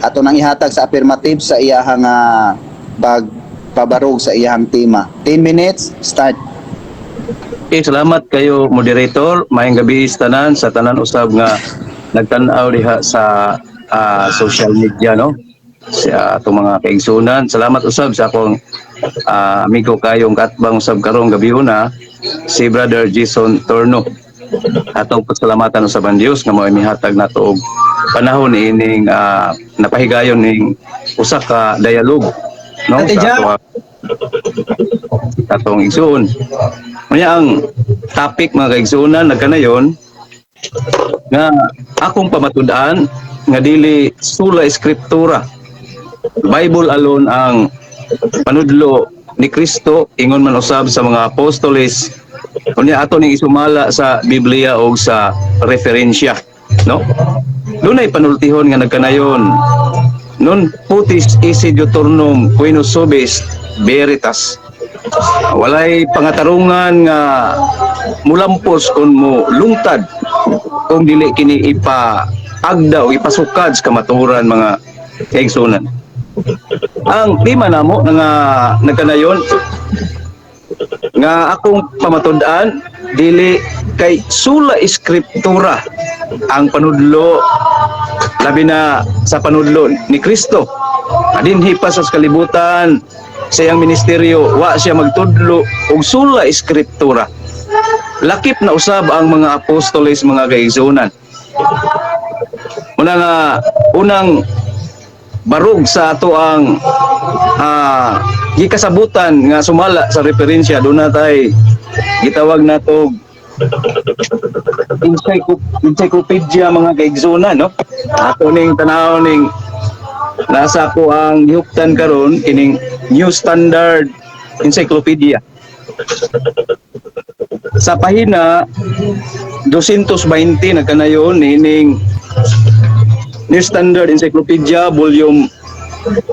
Ato nang ihatag sa affirmative sa iyahang pagpabarog sa iyahang tema. 10 minutes, start. Okay, salamat kayo, moderator. Maayong gabi sa tanan, sa tanan usab nga nagtan-aw diha sa social media, no? Sa atong mga kaigsunan. Salamat usab sa akong amigo kayong katbang usab karong gabi una, si Brother Jason Torno. Atong pasalamatan usab ang Dios nga mao mihatag nato og panahon ining napahigayon ning usa ka dialogue, no, Ate sa Jack. Atong igsuon. Unya ang topic, mga kaigsuonan, nagkanayon nga akong pamatud-an nga dili sola scriptura, Bible alone, ang panudlo ni Kristo, ingon man usab sa mga apostoles. Unya ato ning isumala sa Biblia og sa referensya, no? Dunay panultihon nga nagkanayon, "Non potes esse diuturnum qui non subest veritas." Walay pangatarungan nga mulampos kon mo lungtad kung dili kini ipa agda o ipasukad sa kamatuoran, mga kaigsunan. Ang tema namo nga nagkanayon nga akong pamatud-an, dili kay sola scriptura ang panudlo, labi na sa panudlo ni Kristo. Dinhi pa sa kalibutan, sa iyang ministeryo, wa siya magtudlo og sola scriptura. Lakip na usab ang mga apostoles, mga kaigsunan. Una nga unang barug sa ato ang gikasabutan nga sumala sa referensya, doon na tay gitawag nato encyclopedia, mga kaigsunan, no? Ato ning tanaw ning nasa ko ang gihuptan karon kining New Standard Encyclopedia sa pahina 220. Nagkanayon ining New Standard Encyclopedia Volume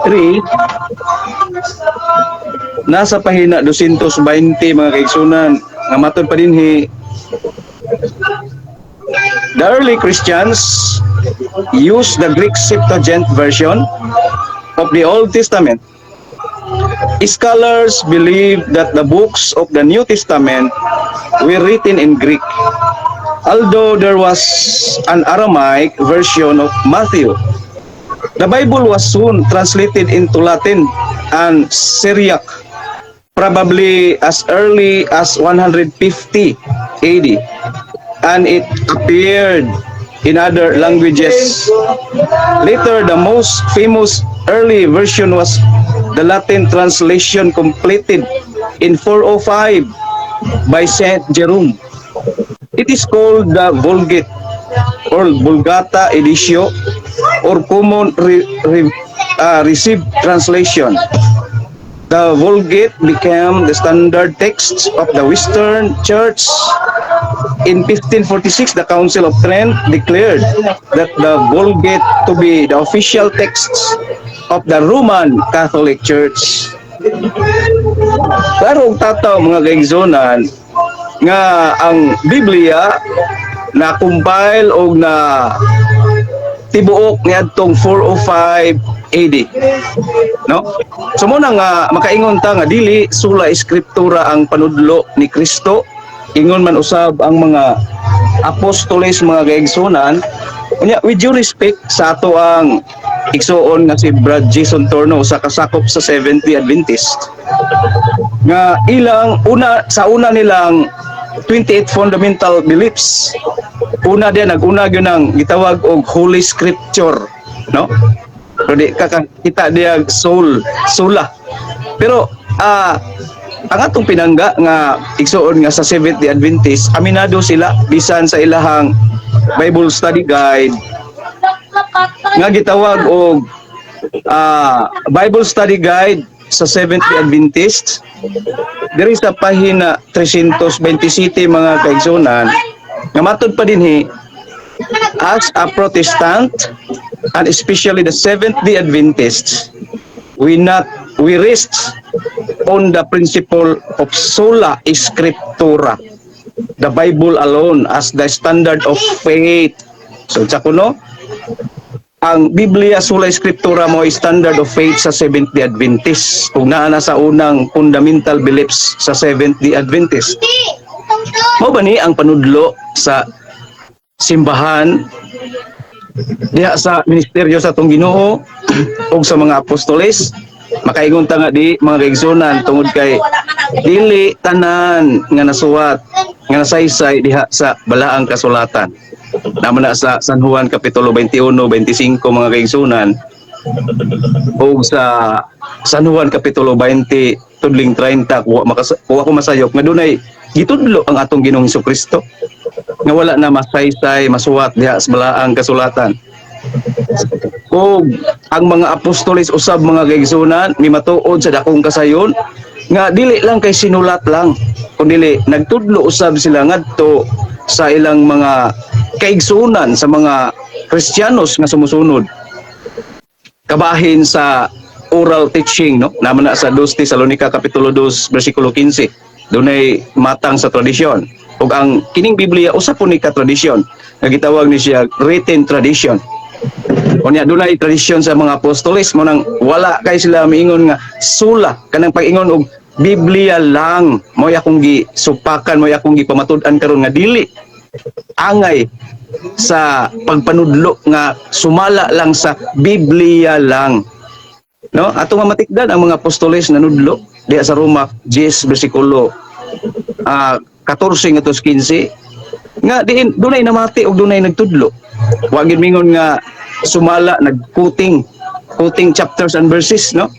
3, nasa pahina 220, mga kaigsunan, nga matod pa dinhi, "The early Christians used the Greek Septuagint version of the Old Testament. Scholars believe that the books of the New Testament were written in Greek, although there was an Aramaic version of Matthew. The Bible was soon translated into Latin and Syriac, probably as early as 150 AD, and it appeared in other languages. Later, the most famous early version was the Latin translation completed in 405 by Saint Jerome. It is called the Vulgate or Vulgata Editio or Common Received Translation. The Vulgate became the standard text of the Western Church. In 1546, the Council of Trent declared that the Vulgate to be the official texts of the Roman Catholic Church." Pero tataw, mga kaigsunan, nga ang Biblia na compile og na tibuok niadtong 405 AD. No? So mo na nga makaingon ta nga dili sola scriptura ang panudlo ni Kristo, ingon man usab ang mga apostoles, mga kaigsunan. Unya, with due respect sa ato ang igsuon nga si Brad Jason Torno sa kasakop sa Seventh-day Adventist nga ilang una sa una nilang 28 fundamental beliefs, una diyan naguna gyud ang gitawag og Holy Scripture, no? Pero di ka kita diya soul sola. Pero ang atong pinangga nga igsuon nga sa Seventh Day Adventist, aminado sila bisan sa ilahang Bible study guide nga gitawag og Bible study guide sa Seventh Day Adventist, diri sa pahina 327, mga kaigsunan, nga matod pa dinhi, "As a Protestant and especially the Seventh Day Adventists, we not we rest on the principle of sola scriptura, the Bible alone, as the standard of faith." So sa kuno Ang Biblia sola scriptura mo standard of faith sa Seventh-day Adventist ug naa na sa unang fundamental beliefs sa Seventh-day Adventist. Mao ba ni ang panudlo sa simbahan diha sa ministeryo sa atong Ginoo ug sa mga apostoles? Makaingon ta nga di, mga kaigsunan, tungod kay dili tanan nga nasuwat nga nasaysay diha sa balaang kasulatan. Naman na sa San Juan kapitulo 21, 25, mga kaigsunan, ug sa San Juan kapitulo 20 tudling 30, kuwa ko masayop nga dunay gitudlo ang atong Ginoong Kristo nga wala na masaysay, masuwat diha sa balaang kasulatan. Ug ang mga apostoles usab, mga kaigsunan, mimatuod sa dakong kasayon nga dili lang kay sinulat lang, kundi nagtudlo usab sila ngadto sa ilang mga kaigsunan, sa mga Kristiyanos nga sumusunod, kabahin sa oral teaching, no? Naman na sa 2 Tesalonica kapitulo 2 bersikulo 15, dunay matang sa tradisyon. Ug ang kining Biblia usa po ni ka tradisyon nga gitawag ni siya written tradition. Unya dunay tradisyon sa mga apostoles mo nang wala kay sila miingon nga sola, kanang pag-ingon og Biblia lang mo akong gisupakan, mo akong gipamatud-an karon nga dili angay sa pagpanudlo nga sumala lang sa Biblia lang, no? Ato nga matikdan ang mga apostoles nanudlo diha sa Roma 10 bersikulo 14 ngadto sa 15 nga diin dunay namati og dunay nagtudlo. Wa gid mingon nga sumala nagquoting quoting chapters and verses, no?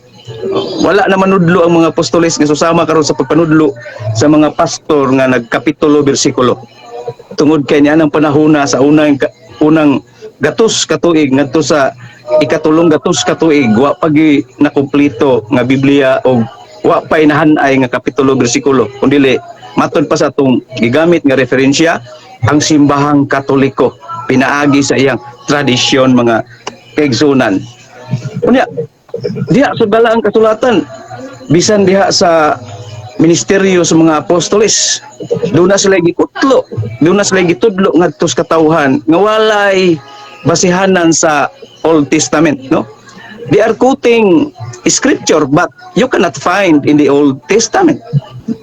Wala na manudlo ang mga apostoles nga susama karon sa pagpanudlo sa mga pastor nga nagkapitulo bersikulo, tungod kay niya ng panahona sa unang gatos katuig ngadto sa ikatulong gatos katuig, wa pa gi nakumpleto nga Biblia og wa pa inahan-ay nga kapitulo bersikulo, kundi matod pa sa atong gigamit nga referensya, ang Simbahang Katoliko, pinaagi sa iyang tradisyon, mga kaigsunan. Unya diha sa balaang kasulatan, bisan diha sa ministeryo sa mga apostoles, doon na sila gikutlo, doon na sila gitudlo ngadto sa katawhan nga walay basihanan sa Old Testament, no? They are quoting scripture, but you cannot find in the Old Testament.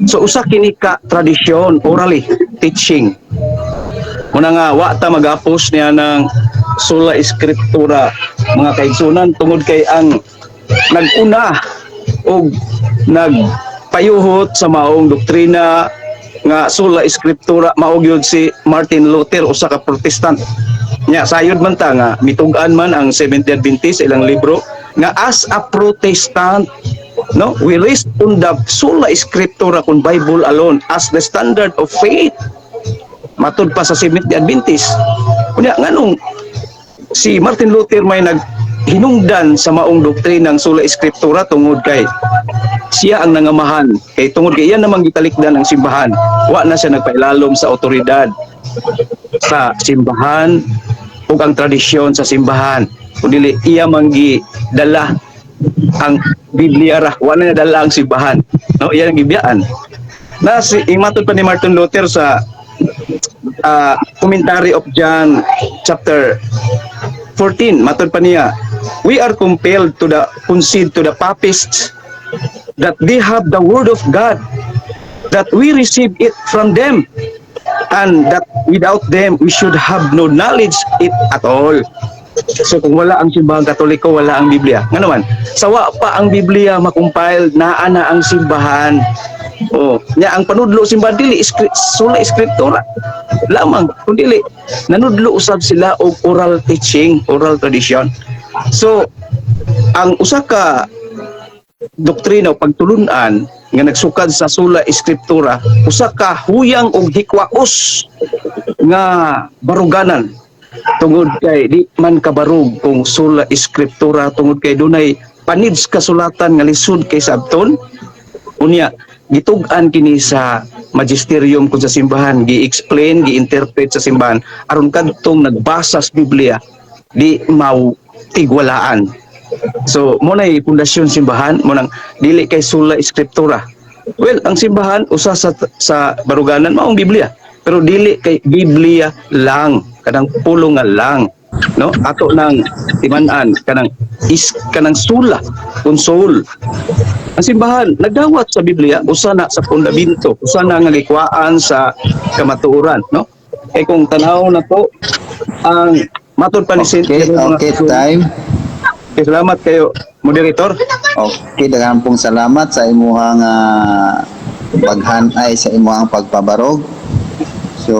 So usa kini ka tradisyon, orally teaching. Muna nga wa ta magapos niya ng sola scriptura, mga kaigsunan, tungod kay ang naguna og nagpayuhot sa maong doktrina nga sola scriptura mao gyud si Martin Luther, usa ka Protestant. Nya sayod man ta nga mitug-an man ang Seventh-day Adventist sa ilang libro nga as a Protestant, no, we rest on the sola scriptura kun Bible alone as the standard of faith, matud pa sa Seventh-day Adventist. Unya nganong si Martin Luther may naghinungdan sa maong doktrinang sola scriptura? Tungod kay siya ang nangamahan, kay tungod kay iya namang gitalikdan ang simbahan, wa na siya nagpailalom sa otoridad sa simbahan ug ang tradisyon sa simbahan, kundi iya man dala ang Biblia ra, wa na niya dala ang simbahan, no? Iya ang gibiyaan na si imatod pa ni Martin Luther sa commentary of John chapter 14. Matod pa niya, "We are compelled to the concede to the papists that they have the word of God, that we receive it from them, and that without them we should have no knowledge it at all." So kung wala ang Simbahang Katoliko, wala ang Biblia. Nga naman, sawa pa ang Biblia makompile, naa na ang simbahan. Oh, nya ang panudlo simbahan dili sola scriptura lamang, kundi nanudlo usab sila og oral teaching, oral tradition. So ang usa ka doktrina o pagtulunan nga nagsukad sa sola scriptura usa ka huyang og hikwaos nga baruganan, tungod kay di man kabarug kung sola scriptura, tungod kay dunay panid sa kasulatan nga lisod kay sabton. Unya gitug-an kini sa magisterium kun sa simbahan, gi-explain, gi-interpret sa simbahan aron kadtong nagbasa sa Biblia di mau tigwalaan. So mo na pundasyon simbahan mo nang dili kay sola scriptura. Well, ang simbahan usa sa baruganan maong Biblia, pero dili kay Biblia lang, kanang pulo nga lang. No, ato nang timan-an kanang is kanang sula konsol. Ang simbahan nagdawat sa Biblia, usa na sa pundamento, usa na nga gikuhaan sa kamatuoran, no? Kay kung tanaw na to ang matod pa ni Saint Jerome, Okay, time. Okay, salamat kayo, moderator. Okay, daghan pong salamat sa imuhang paghanay sa imuhang pagpabarog. So,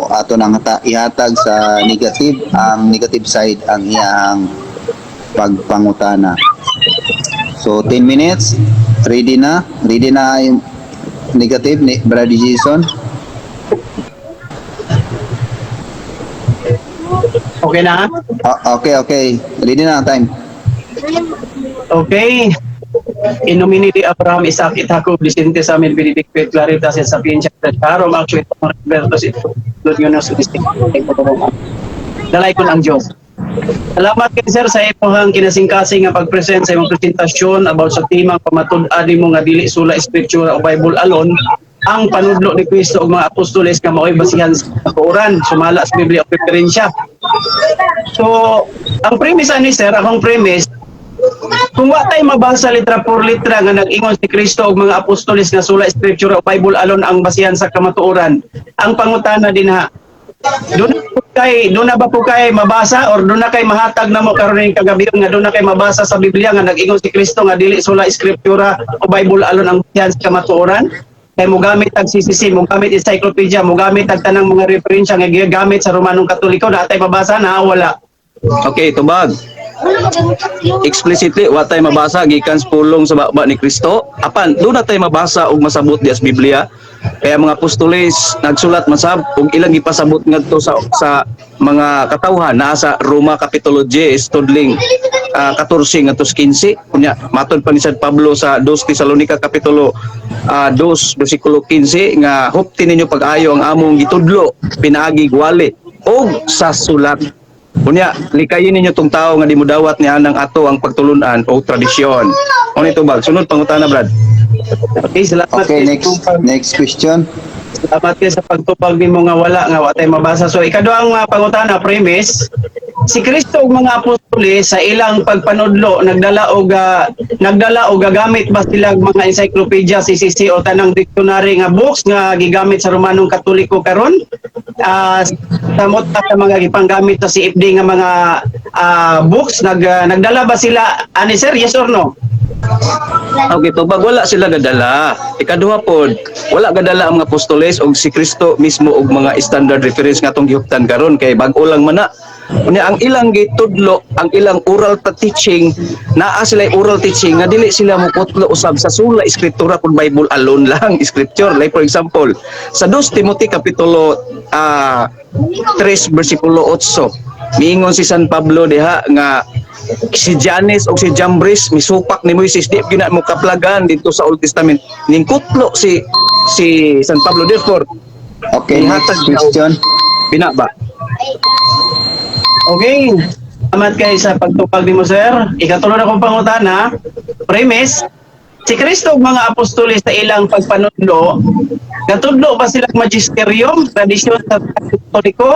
ato nang ihatag sa negative, ang negative side ang iyang pagpangutana. So, 10 minutes, ready na. Ready na yung negative ni Brady Jason. Okay na? Ah, okay. Ready na ang time. Okay. In nomine di Abraham, Isaac, et Jacob, Vicente sa amin, Benedicto, et Claritas, et Sapientia, et Harom, Actuate, Roberto, et Lord Yunus, Dalay ko ng Diyos. Salamat kay sir sa imong kinasingkasing nga pag-present sa imong presentasyon about sa tema pamatud-an nimo nga dili sola scriptura o Bible alone ang panudlo ni Kristo ug mga apostoles nga mao'y basihan sa katuoran sumala sa Biblia o referensya. So, ang premise ani sir, akong premise, kung wa tay mabasa litra por litra nga nag-ingon si Kristo ug mga apostoles nga sola scriptura o Bible alone ang basihan sa kamatuoran, ang pangutana dinha, doon na ba po kay mabasa or doon na kay mahatag na mo karon ning kagabi nga doon na kay mabasa sa Biblia nga nag-ingon si Kristo nga dili sola scriptura o Bible alone ang basihan sa kamatuoran? Kay mogamit ang CCC, mogamit encyclopedia, mogamit ang tanang mga referensya nga gigamit sa Romanong Katoliko, na atay mabasa na wala? Okay, tubag. Explicitly, wa tay mabasa gikan sa pulong sa baba ni Kristo. Apan, doon na tay mabasa og masabot diya sa Biblia. Kaya mga apostoles nagsulat masab ug ilang gipasabot ngadto sa mga katawhan naa sa Roma kapitulo 10 tudling 14 ngadto sa 15. Unya matod pa ni San Pablo sa 2 Tesalonica kapitulo 2 bersikulo 15 nga hupti ninyo pag-ayo ang among gitudlo pinaagi wali og sa sulat. Unya, likayin ninyo tong tao nga di mo dawat ni anang ato ang pagtulunan o tradisyon. Ano ito ba? Sunod pangutana, Brad. Okay, salamat Okay, kay next next question. Salamat kay sa pagtupag nimo nga wala nga wa tay mabasa. So ikaduhang pangutana, premise, si Kristo ug mga apostoles sa ilang pagpanudlo nagdala og gagamit ba sila og mga encyclopedia, CCC o tanang dictionary nga books nga gigamit sa Romanong Katoliko karon? Samot sa mga gipanggamit sa CFD nga mga books, nagdala ba sila ani sir, yes or no? Okay, tubag, wala sila gadala. Ikaduha pod, wala gadala ang mga apostoles og si Kristo mismo og mga standard reference nga atong gihuptan karon kay bag-o lang man na. Unya ang ilang gitudlo, ang ilang oral pa teaching, naa sila oral teaching nga dili sila moputlo usab sa sola escritura kun Bible alone lang scripture. Like for example, sa 2 Timothy kapitulo 3 bersikulo 8, miingon si San Pablo diha nga si Janes o si Jambres misupak ni Moises, di gyud na mo kaplagan dito sa Old Testament. Ningkutlo si si San Pablo, therefore Okay, next Ihatag daw. question. Bina ba? Okay. Salamat kay sa pagtupag nimo, sir. Ikatulo na kong pangutana. Premise, si Kristo ug mga apostoles sa ilang pagpanudlo, gatudlo ba sila magisterium, tradisyon sa Katoliko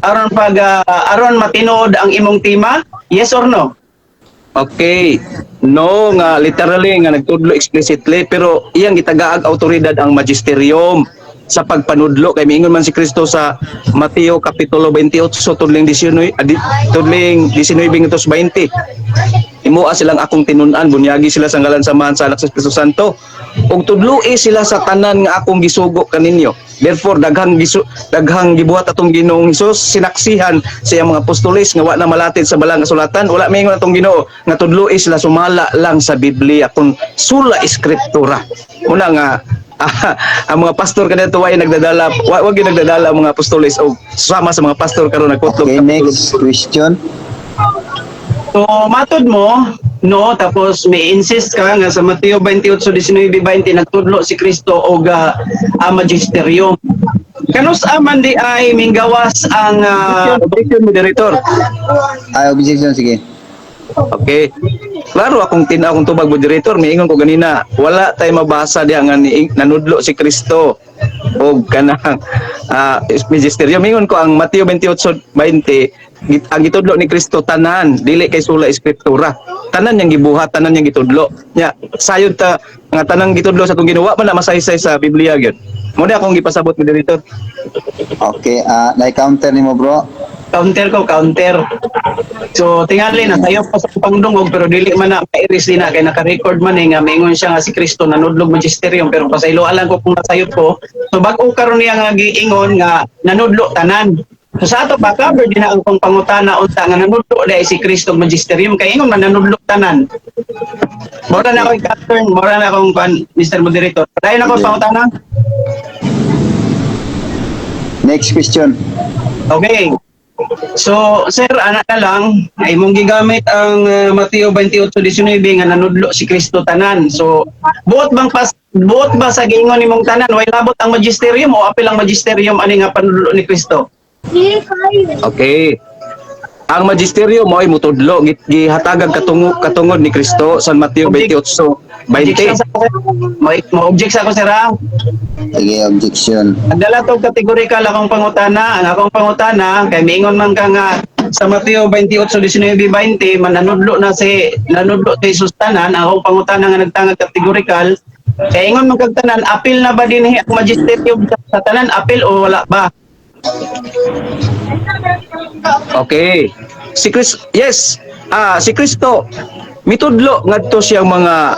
aron pag aron matinuod ang imong tema? Yes or no? Okay. No nga literally nga nagtudlo explicitly, pero iyang gitagaag autoridad ang magisterium sa pagpanudlo kay miingon man si Kristo sa Mateo kapitulo 28 tudling 19 tudling 19 ngadto sa 20, "Himoa silang akong tinun-an, bunyagi sila sa ngalan sa Amahan, sa Anak, sa Espiritu Santo ug tudloi sila sa tanan nga akong gisugo kaninyo." Therefore daghang gibuhat atong Ginoong Hesus, sinaksihan sa iyang mga apostoles nga wa na malatid sa balang kasulatan. Wala maingon atong Ginoo nga tudloi sila sumala lang sa Biblia kun sola scriptura. Una nga ang mga pastor kanito way nagdadala, wa gyud nagdadala ang mga apostoles og sama sa mga pastor karon nagkutlog. Okay, next question. So, matod mo, no, tapos may insist ka nga sa Mateo 28:19-20 nagtudlo si Kristo og magisterium. Kanus aman di ay minggawas ang Objection, moderator. Ay, objection, sige. Okay. Klaro akong tinaw akong tubag, moderator, miingon ko ganina, wala tay mabasa diha nga nanudlo si Kristo og kanang magisterium. Miingon ko ang Mateo 28:20 Ang gitudlo ni Kristo tanan, dili kay sola escriptura. Tanan niyang gibuhat, tanan niyang gitudlo. Nya sayod ta nga tanang gitudlo sa atong Ginoo man na masaysay sa Biblia gyud. Mo na akong gipasabot, moderator. Okay, na-counter nimo, bro. Counter ko, counter. So tingali na sayo pa sa pangdungog, pero dili man na mairis din na kay naka-record man eh nga maingon siya nga si Kristo nanudlog magisterium, pero pasaylo lang ko kung nasayop ko. So bag-o karon niya nga giingon nga nanudlo tanan. So sa ato pa, cover din na ang kong pangutana unta nga nanudlo dai si Kristo magisterium kay ingon man nanudlo tanan. Mora na akong counter, mora na akong kwan, Mr. Moderator. Dayon ako pangutana. Next question. Okay. So, sir, ana na lang, ay mong gigamit ang Mateo 28:19 nga nanudlo si Kristo tanan. So, buot ba sa giingon nimong tanan way labot ang magisterium o apil ang magisterium ani nga panudlo ni Kristo? Okay. Ang magisterium mo ay mutudlo, gihatagag katungod ni Kristo sa Mateo 28:20. Objection sa ako. Mo-object sa ako, sir, ha? Sige, objection. Nagdala to categorical akong pangutana. Ang akong pangutana, kay miingon man ka nga sa Mateo 28:19-20 mananudlo na si nanudlo si Jesus tanan. Ang akong pangutana nga nagtangag categorical, kay ingon man kag tanan, apil na ba dinhi ang magisterium sa tanan, apil o wala ba? Okay. Si Chris, yes. Si Kristo mitudlo ngadto siyang mga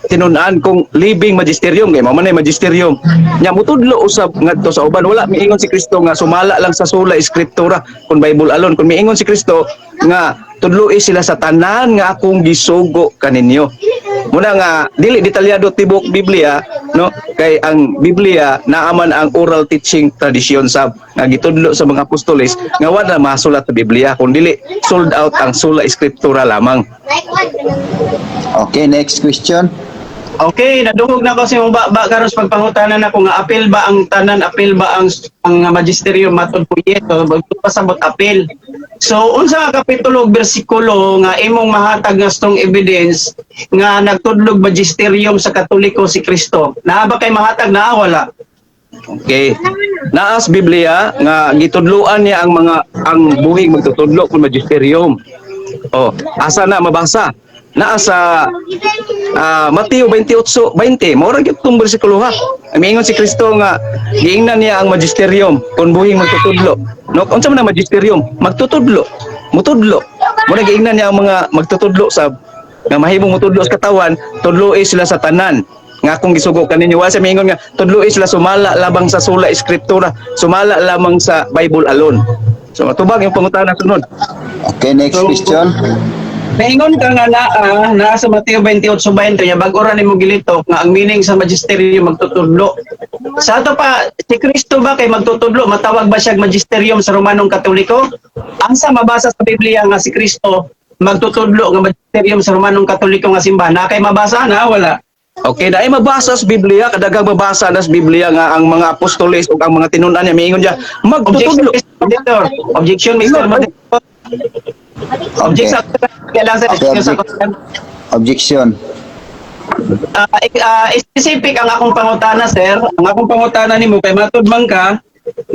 tinun-an kung living magisterium kay mao man ay magisterium. Nya mutudlo usab ngadto sa uban. Wala miingon si Kristo nga sumala lang sa sola escriptura kung Bible alone. Kung miingon si Kristo nga tudloi sila sa tanan nga akong gisugo kaninyo. Muna nga dili detalyado tibok Biblia, no, kay ang Biblia naaman ang oral teaching tradition sab nga gitudlo sa mga apostoles nga wala masulat sa Biblia kung dili sold out ang sola escriptura lamang. Okay, next question. Okay, nadungog na ko sa imong ba karon sa pagpangutana na ko nga apil ba ang tanan, apil ba ang magisterium, matod ko yes, so pasabot apil. So unsa nga kapitulo ug bersikulo nga imong mahatag nga strong evidence nga nagtudlog magisterium sa Katoliko si Kristo? Naa ba kay mahatag na wala? Okay. Naas Biblia nga gitudloan niya ang mga ang buhing magtutudlo kung magisterium. Oh, asa na mabasa? Naa sa Mateo 28:20. Mao ra gyud tong bersikulo ha. Miingon si Kristo nga giingnan niya ang magisterium kung buhing magtutudlo. No, unsa man ang magisterium? Magtutudlo. Mutudlo. Mo na giingnan niya ang mga magtutudlo sa nga mahimong mutudlo sa katawan, tudloi sila sa tanan nga akong gisugo kaninyo. Wala siya miingon nga tudloi sila sumala labang sa sola escriptura, sumala lamang sa Bible alone. So matubag yung pangutana sunod. Okay, next question. Naingon ka nga naa sa Mateo 28:20 nya bag-o ra nimo gilitok nga ang meaning sa magisterium magtutudlo. Sa ato pa, si Kristo ba kay magtutudlo, matawag ba siya magisterium sa Romanong Katoliko? Asa mabasa sa Biblia nga si Kristo magtutudlo nga magisterium sa Romanong Katoliko nga simbahan? Na kay mabasa na wala? Okay, dahil mabasa sa Biblia, kadaghang mabasa na sa Biblia nga ang mga apostoles o ang mga tinun-an niya miingon niya Objection, magtutudlo. Mr. Moderator. Objection, Mr. Moderator. Okay. Objection kaya lang, sir. Okay, Excuse ako. Objection. Specific ang akong pangutana, sir. Ang akong pangutana nimo kay matud man ka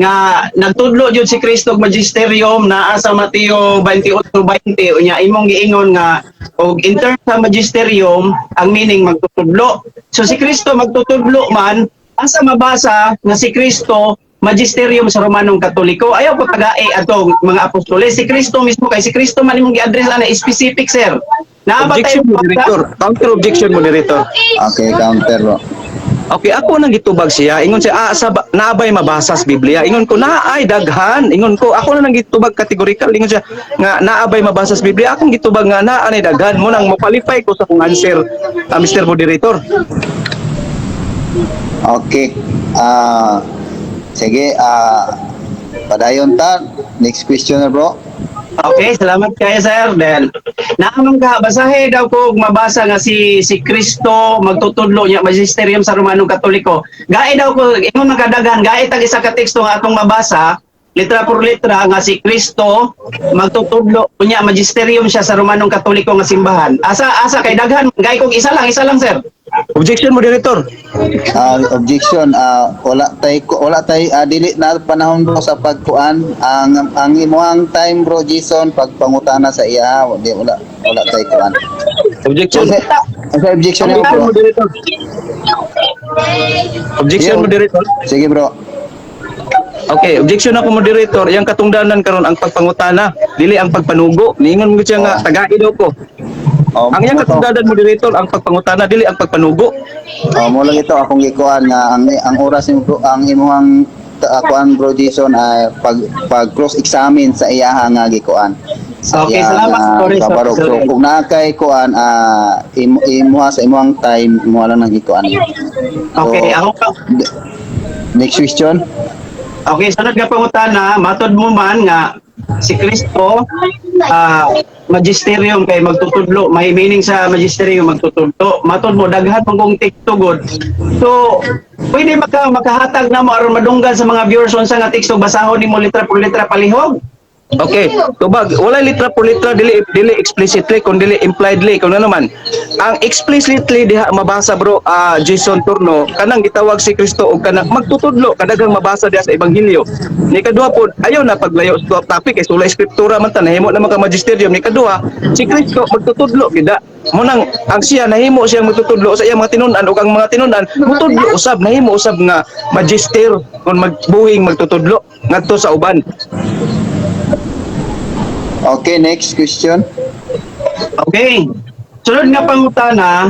nga nagtudlo jud si Kristo og magisterium naa sa Mateo 28:20, unya imong giingon nga og in terms sa magisterium ang meaning magtutudlo. So si Kristo magtutudlo man, asa mabasa nga si Kristo magisterium sa Romanong Katoliko? Ayaw ko tagae atong mga apostoles. Si Kristo mismo, kay si Kristo man imong gi-address ana specific, sir. Naa ba Objection, tayo moderator. Counter objection, moderator. Okay, counter, bro. Okay, ako nang gitubag siya. Ingon siya, sa naabay mabasa sa Biblia. Ingon ko, naay daghan. Ingon ko, ako na nang gitubag categorical. Ingon siya, nga naabay mabasa sa Biblia. Akong gitubag nga naanay daghan. Mo nang mo qualify ko sa akong answer, Mr. Moderator. Okay. Sige, padayon ta. Next question na, bro. Okay, salamat kayo, sir. Then, naamang ka, basahe daw ko og mabasa nga si si Kristo magtutudlo niya magisterium sa Romanong Katoliko. Gae daw ko, ingon man kadaghan, gae tag isa ka teksto nga atong mabasa Litra por litra nga si Kristo magtutudlo unya magisterium siya sa Romanong Katoliko nga simbahan. Asa asa kay daghan gay kog isa lang, sir. Objection, moderator. Objection, wala tay dili na panahon, bro, sa pagkuan. Ang imuhang time, bro Jason, pagpangutana sa iya, di wala wala tay kuan. Objection. Unsa objection nimo, Objection, bro? moderator. Objection, Sige. moderator. Sige, bro. Okay, objection ako, moderator. Yang katungdanan karon ang pagpangutana, dili ang pagpanugo. Niingon mo siya nga tagai daw ko. Oh, Ang iyang mo to. katungdanan, moderator, ang pagpangutana, dili ang pagpanugo. Oh, mo lang ito akong gikuan nga ang oras nimo, bro, ang imuhang kuan, bro Jason, ay pag pag cross examine sa iyaha nga gikuan. Sa Okay, iya salamat, nga sorry, sorry, kabarog. So sorry. kung naa kay kuan, imuha sa imuhang time, imuha lang ng gikuan. Okay, So, ako pa. Next question. Okay, sunod nga pangutana, matod mo man nga si Kristo magisterium kay magtutudlo, may meaning sa magisterium, magtutudlo. Matod mo daghan man kong teksto gud. So, pwede makahatag na mo aron madunggan sa mga viewers unsa nga teksto, basahon nimo litra por litra palihog? Okay, tubag, wala litra por litra, dili dili explicitly kun dili impliedly. Kung ano naman ang explicitly diha mabasa, bro, Jason Turno, kanang gitawag si Kristo og kanang magtutudlo, kadaghang mabasa diha sa ebanghelyo. Ni kadua pod, ayaw na paglayo sa topic kay sola scriptura man ta, nahimo naman ka magisterium. Ni kadua, si Kristo magtutudlo gida mo nang ang siya nahimo siyang magtutudlo sa iyang mga tinun-an ug ang mga tinun-an mutudlo usab, nahimo usab nga magister kung magbuhing magtutudlo ngadto sa uban. Okay, next question. Okay. Sunod nga pangutana,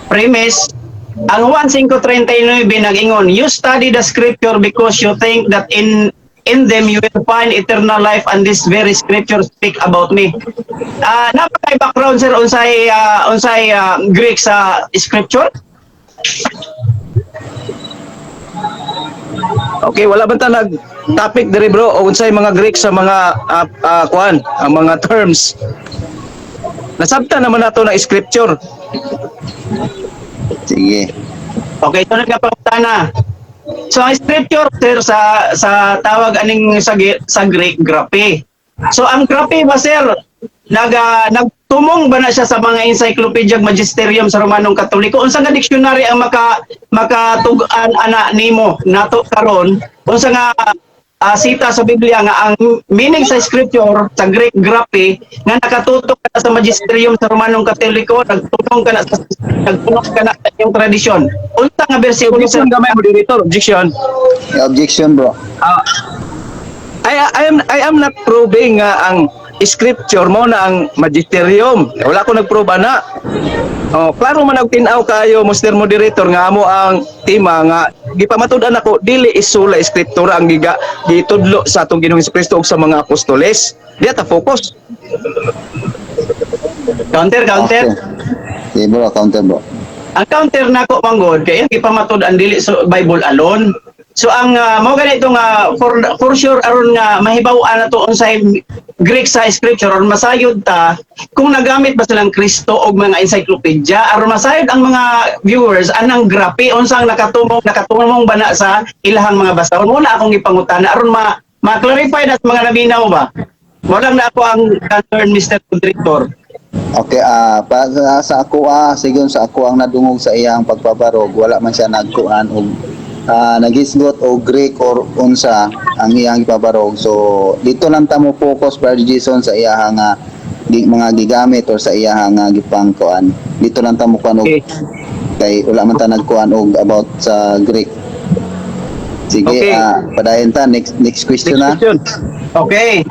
premise, ang Juan 5:39 nag-ingon, "You study the scripture because you think that in them you will find eternal life, and this very scripture speak about me." Ah, napakay background, sir, unsay Greek sa scripture? Okay, wala ba ta nag topic diri, bro, o unsay mga Greek sa mga kuan, ang mga terms? Nasabta naman nato na scripture. Sige. Okay, sunod nga pangutana. So ang scripture, sir, sa sa tawag aning sa Greek, graphe. So ang graphe ba, sir, nagtumong ba na siya sa mga encyclopedia magisterium sa Romanong Katoliko? Unsa nga dictionary ang makatug-an ana nimo nato karon? Unsa nga sita sa Biblia nga ang meaning sa scripture sa Greek graphe nga nakatutok ka na sa magisterium sa Romanong Katoliko, nagtunong ka na sa inyong tradisyon? Unsa nga bersikulo, sir? Objection gamay, moderator, objection. Objection, bro. Ah, I am not proving nga ang scripture mo na ang magisterium. Wala ko nagproba na. Oh, klaro man og tin-aw kayo, Mr. Moderator, nga amo ang tema nga gipamatud-an ako dili isula escritura ang giga gitudlo sa atong Ginoong Kristo ug sa mga apostoles. Diya ta focus. Counter, counter. Okay. Sige, bro, counter, bro. Ang counter nako manggod kay ang gipamatud-an dili so Bible alone. So ang mao ganito nga for sure aron nga mahibaw-an nato unsay Greek sa scripture or masayod ta kung nagamit ba silang Kristo og mga encyclopedia aron masayod ang mga viewers anang graphe, unsang nakatumong ba na sa ilahang mga basahon. Mo na akong gipangutana aron ma ma-clarify na sa mga naminaw ba. Mo lang na ako ang concern, Mr. Moderator. Okay, pa, sa ako, sigon sa ako ang nadungog sa iyang pagpabarog, wala man siya nagkuan og naghisgot og Greek or unsa ang iyang ipabarog. So dito lang ta mo focus, Brother Jason, sa iyang nga mga gigamit or sa iyang nga gipang kuan. Dito lang ta mo kuan og kay wala man ta nagkuan og about sa Greek. Sige, padayon ta next next question Next na. question. Okay.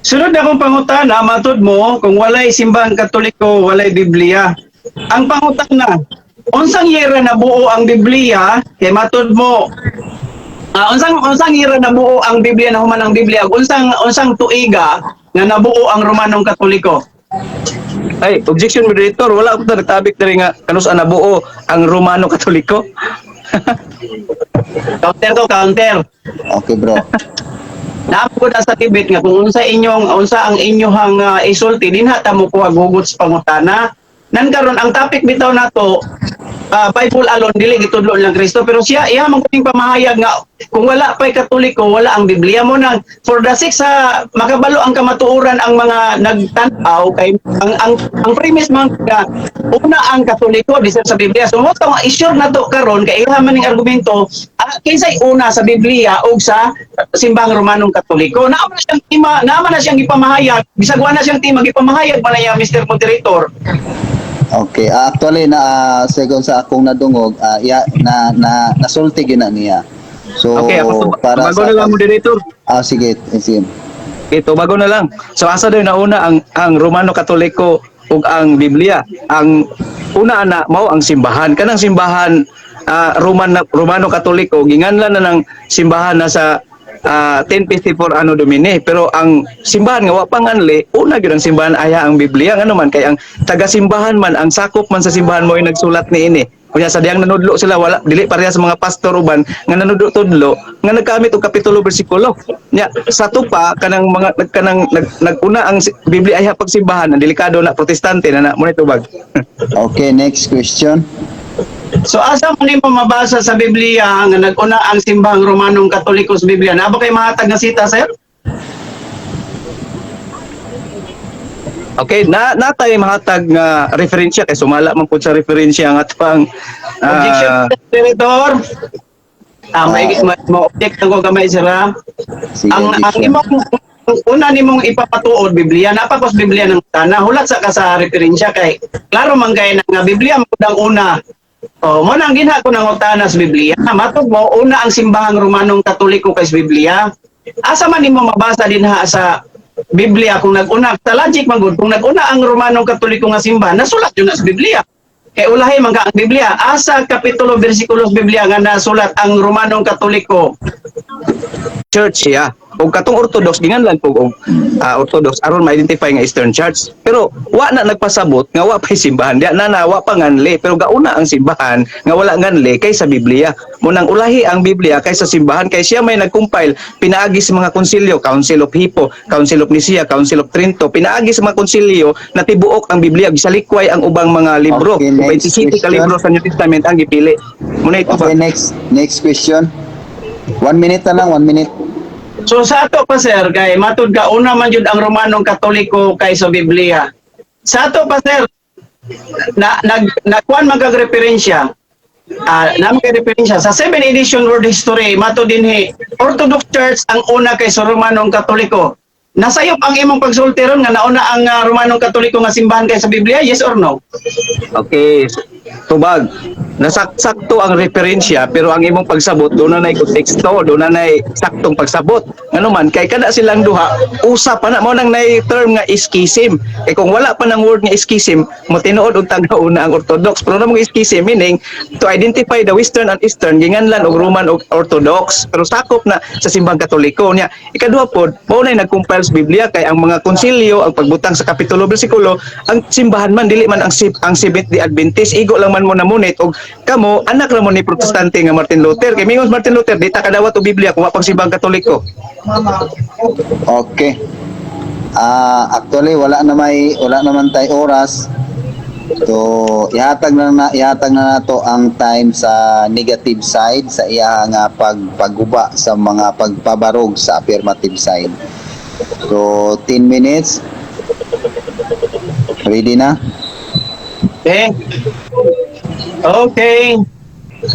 Sunod na akong pangutana, matod mo, kung walay simbahang Katoliko, walay Biblia. Ang pangutana, unsang yera nabuo ang Biblia? Kay matod mo, unsang unsang yera nabuo ang Biblia, na human ang Biblia? Unsang unsang tuiga nga nabuo ang Romanong Katoliko? Ay, objection, moderator, wala ko ta nagtopic diri nga kanus nabuo ang Romano Katoliko. Counter to counter. Okay, bro. Naamo na sa debate nga kung unsa ang inyong isulti dinha ta mo kuha hugot sa pangutana. Nan karon ang topic bitaw nato Bible alone dili gitudlo lang Kristo, pero siya iya man kuning pamahayag nga kung wala pay Katoliko, wala ang Biblia. Mo nang for the sake sa makabalo ang kamatuoran ang mga nagtan-aw, kay ang premise man nga una ang Katoliko bisan sa Biblia. So mo tong i-sure na to karon kay iya man ning argumento, kinsay una, sa Biblia o sa Simbahang Romanong Katoliko? Naa man na siyang tema, naa man na siyang gipamahayag, bisag wala na siyang tema, gipamahayag man na niya, Mr. Moderator. Okay, actually na second sa akong nadungog, ya, na na nasulti gyud na niya. So Okay, ako para bago na lang, moderator. Ah, sige, sige. Ito, bago na lang. So asa daw nauna ang Romano Katoliko ug ang Biblia? Ang una ana mao ang simbahan. Kanang simbahan Roman Romano Katoliko, ginganlan na ng simbahan na sa 1054 Anno Domini. Pero ang simbahan nga wa pa nganli, una gyud ang simbahan aya ang Biblia, ngano man kay ang taga-simbahan man, ang sakop man sa simbahan mo yung nagsulat niini. Kunya sa diyang nanudlo sila, wala dili pareha sa mga pastor uban nga nanudlo tudlo nga nagkamit og kapitulo bersikulo. Nya sa tupa kanang mga kanang naguna ang Biblia ay pagsimbahan, ang delikado na Protestante na na mo ni tubag. Okay, next question. So asa man nimo mabasa sa Biblia nga nag-una ang Simbahang Romanong Katoliko sa Biblia? Naa ba kay mahatag nga sita, sir? Okay, na natay mahatag nga referensya kay sumala man pud sa referensya ang atong Objection, moderator. May mo-object ako gamay, sir, ha? Sige, Ang objection. Imong ang una nimong ipapatuod, Biblia, napakos Biblia ng tana, hulat sa ka sa referensya kay klaro man kay na nga Biblia mo ang una. Oh, mo nang ginha ko ng utana sa Biblia. Matod mo una ang Simbahang Romanong Katoliko kay sa Biblia. Asa man nimo mabasa dinha sa Biblia kung nag-una sa logic man gud, kung nag-una ang Romanong Katoliko nga simbahan, nasulat yun na sa Biblia. Kay ulahi man ka ang Biblia. Asa kapitulo bersikulo sa Biblia nga nasulat ang Romanong Katoliko? Church siya. Ug katong Orthodox ginganlan po og Orthodox aron ma-identify nga Eastern Church. Pero wa na nagpasabot nga wa pay simbahan. Diya na na wa pa nganli, pero gauna ang simbahan nga wala nganli kaysa Biblia. Mo nang ulahi ang Biblia kaysa simbahan kay siya may nag-compile pinaagi sa mga konsilyo, Council of Hippo, Council of Nicaea, Council of Trento, pinaagi sa mga konsilyo na tibuok ang Biblia, gisalikway ang ubang mga libro. Okay, next 27 ka question. libro sa New Testament ang gipili. Muna ito ba? Okay, next next question. One minute na lang, one minute. So sa ato pa, sir, kay matud ka una man jud ang Romanong Katoliko kay sa Biblia. Sa ato pa, sir, na nag nakuan man kag referensya. Na man kay referensya sa 7 edition World History, matud dinhi Orthodox Church ang una kay sa Romanong Katoliko. Nasayop ang imong pagsulti ron nga nauna ang Romanong Katoliko nga simbahan kay sa Biblia, yes or no? Okay, tubag. Nasaksakto ang referensya pero ang imong pagsabot doon na konteksto, doon na saktong pagsabot. Ngano man kay kada silang duha usa pa na mo nang nay term nga schism. Kay kung wala pa nang word nga schism, mo tinuod untang nauna ang Orthodox. Pero namong schism meaning to identify the Western and Eastern, ginganlan og Roman og Orthodox pero sakop na sa Simbahang Katoliko niya. Ikaduha pod, mao nay nag-compile sa Biblia kay ang mga konsilyo, ang pagbutang sa kapitulo bersikulo, ang simbahan man dili man ang Seventh Day Adventist, igo lang man mo namunit og kamo anak ra mo ni Protestante nga Martin Luther. Kay mingon si Martin Luther, di ta kadawat og Biblia kung wa pang Simbahang Katoliko. Okay. Actually wala naman tay oras. So ihatag na nato ang time sa negative side sa iya nga pagguba sa mga pagpabarog sa affirmative side. So 10 minutes. Ready na? Okay. Okay.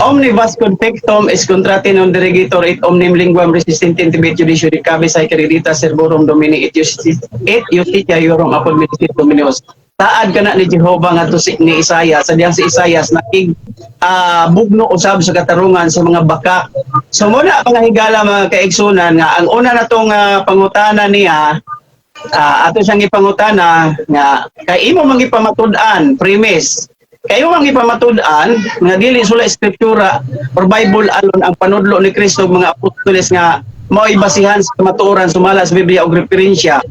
Omnibus confectum est contrate non derogatur et omnem linguam resistentem tibi judicio dicavi saepe redita servorum Domini et iustitia eorum apud ministerium Dominus. Taad kana ni Jehova ngadto si ni Isaiah sa diyang si Isaiah nakig bugno usab sa katarungan sa mga bakak. So muna mga higala, mga kaigsunan, nga ang una natong pangutana niya, ato siyang ipangutana nga kay imo mang ipamatud-an premise, kay imo mang ipamatud-an nga dili sula eskriptura or Bible alone ang panudlo ni Kristo ug mga apostoles nga mao'y basihan sa kamatuoran sumala sa Biblia og referensya.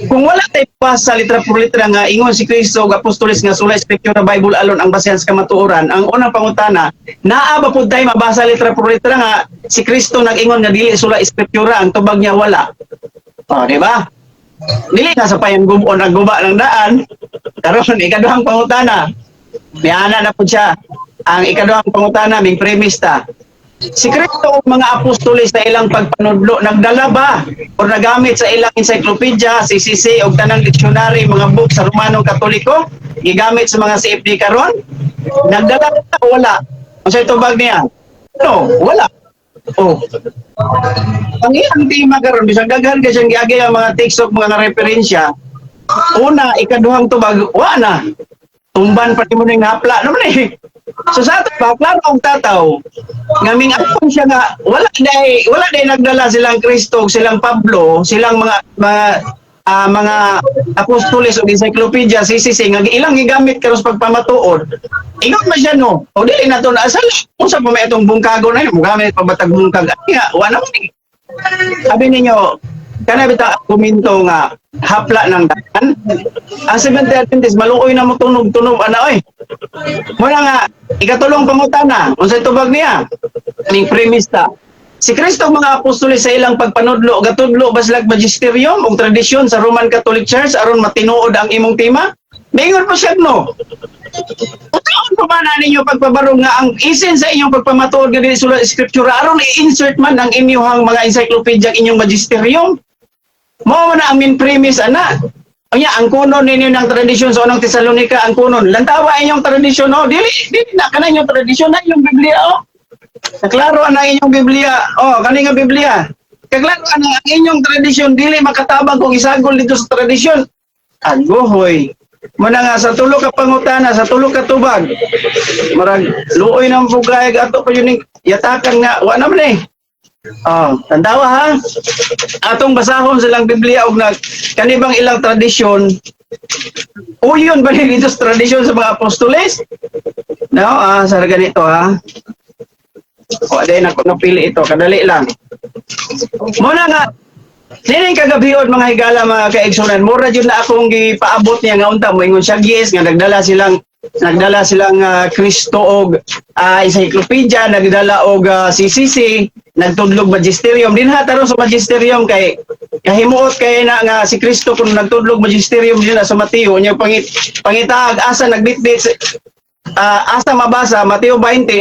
Kung wala tay basa litra por litra nga ingon si Kristo ug apostoles nga sula eskriptura, Bible alone ang basihan sa kamatuoran, ang unang pangutana, naa ba pud tay mabasa litra por litra nga si Kristo nag-ingon nga dili sula eskriptura? Ang tubag niya, wala. Oh, di ba? Dili na sa payang gubon ang guba ng daan. Karon, ikaduhang pangutana. Miana na po siya. Ang ikaduhang pangutana, ming premise ta. Si Kristo ug mga apostoles sa ilang pagpanudlo, nagdala ba o nagamit sa ilang encyclopedia, CCC o tanang dictionary, mga book sa Romanong Katoliko, gigamit sa mga CFD karon? Nagdala ba o wala? Unsay tubag niya? No, wala. Oh. Ang iyang tema karon, bisag daghan kay siyang giagi ang mga text ug mga referensya. Una, ikaduhang tubag, wa na. Tumban pa mo ning hapla naman eh. So sa ato ba, klaro og tataw, nga ming-angkon siya nga wala day nagdala silang Kristo ug silang Pablo, silang mga apostoles ug encyclopedia CCC nga ilang gigamit karon sa pagpamatuod. Ingon man siya, no. O dili na to na asal unsa pa may itong bungkago na yun, mugamit pa batag bungkag. Ay nga, wa naman eh. Sabi ninyo, kana bita argumento nga hapla ng daan. Ang Seventh Day Adventist maluoy na mo tunog-tunog ana oy. Muna nga ikatulong pangutana, unsay tubag niya? Ning premise ta. Si Kristo ug mga apostoles sa ilang pagpanudlo, gatudlo ba sila magisterium ug tradisyon sa Roman Catholic Church aron matinuod ang imong tema? Mingon pa siya, no. Unsaon pa ba na ninyo pagpabarong nga ang essence sa inyong pagpamatuod nga dili sulat scripture aron i-insert man ang inyong mga encyclopedia, ang inyong magisterium? Mao man na ang main premise ana. Unya ang kunon ninyo ng tradisyon sa Unang Tesalonica, ang kunon. Lantawa inyong tradisyon, oh, dili dili na kana inyong tradisyon na inyong Biblia, oh. Klaro na inyong Biblia. Oh, kani nga Biblia. Kaklaro na ang inyong tradisyon, dili makatabang kung isagol dito sa tradisyon. Agohoy. Muna nga sa tulo ka pangutana, sa tulo ka tubag. Marag luoy ng bugay ato pa yun yatakan nga wa naman eh. Oh, tandawa ha. Atong basahon silang Biblia og nag kanibang ilang tradisyon. Uyon ba ni dito sa tradisyon sa mga apostoles? No, sa ganito ha. O, din ako napili ito, kadali lang. Muna nga, nining kagabion, mga higala, mga kaigsunan, mura jud na akong gipaabot niya nga unta moingon siya yes nga nagdala silang Kristo og encyclopedia, nagdala og CCC, nagtudlog magisterium. Dinha taron sa magisterium kay kahimuot kay na nga si Kristo kung nagtudlog magisterium din na sa Mateo nya pangitaag asa nagbitbit asa mabasa Mateo 20,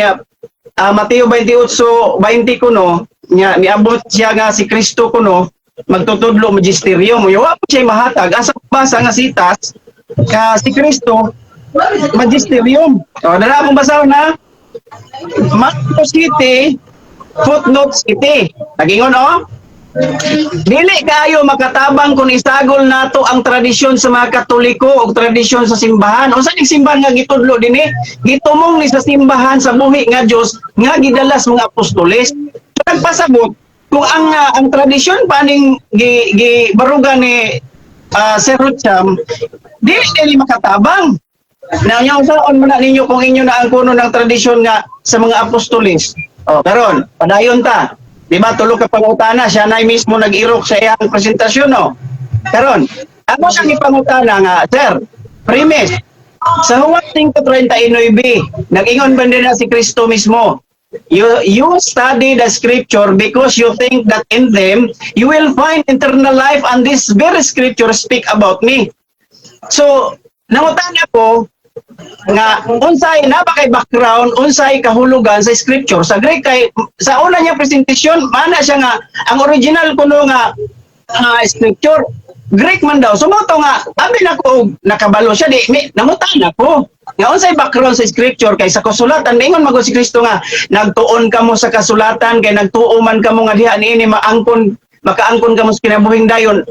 Mateo 28, 20 kuno nya niabot siya nga si Kristo kuno magtutudlo magisterium. Yo, wa po siya mahatag asa mabasa nga sitas ka si Kristo magisterium. O, dala akong basahon na Matthew City footnote city. Nagingon, oh. Dili kayo makatabang kung isagol nato ang tradisyon sa mga Katoliko o tradisyon sa simbahan. Unsa ning simbahan nga gitudlo dinhi? Gitumong ni sa simbahan sa buhi nga Dios nga gidala sa mga apostoles. Nagpasabot kung ang tradisyon pa ning gi baruga ni Sir Rutcham, dili dili makatabang. Na nya usaon man na ninyo kung inyo na ang kuno ng tradisyon nga sa mga apostoles. O, karon, padayon ta. Di ba tulo ka pangutana, siya na mismo nag-irok sa iyang presentasyon, no? Karon, ako siyang ipangutana nga, sir, premise, sa Juan 5:39, nag-ingon ba din na si Kristo mismo? You study the scripture because you think that in them you will find eternal life, and this very scripture speak about me. So, nangutana ko nga unsay na ba kay background, unsay kahulugan sa scripture sa Greek, kay sa una niya presentation mana siya nga ang original kuno nga scripture Greek man daw. So mo to nga abi na ko og nakabalo siya di mi, nangutana ko nga unsay background sa scripture, kay sa kasulatan ingon magud si Kristo nga nagtuon kamo sa kasulatan kay nagtuo man kamo nga diha niini maangkon makaangkon kamo sa kinabuhing dayon.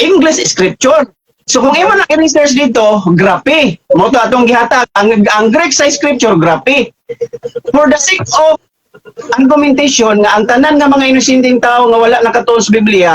English scripture. So kung imo na i-research dito, grabe. Mo to atong gihatag ang Greek sa scripture, grabe. For the sake of argumentation nga ang tanan nga mga inosenteng tao nga wala nakatuon sa Biblia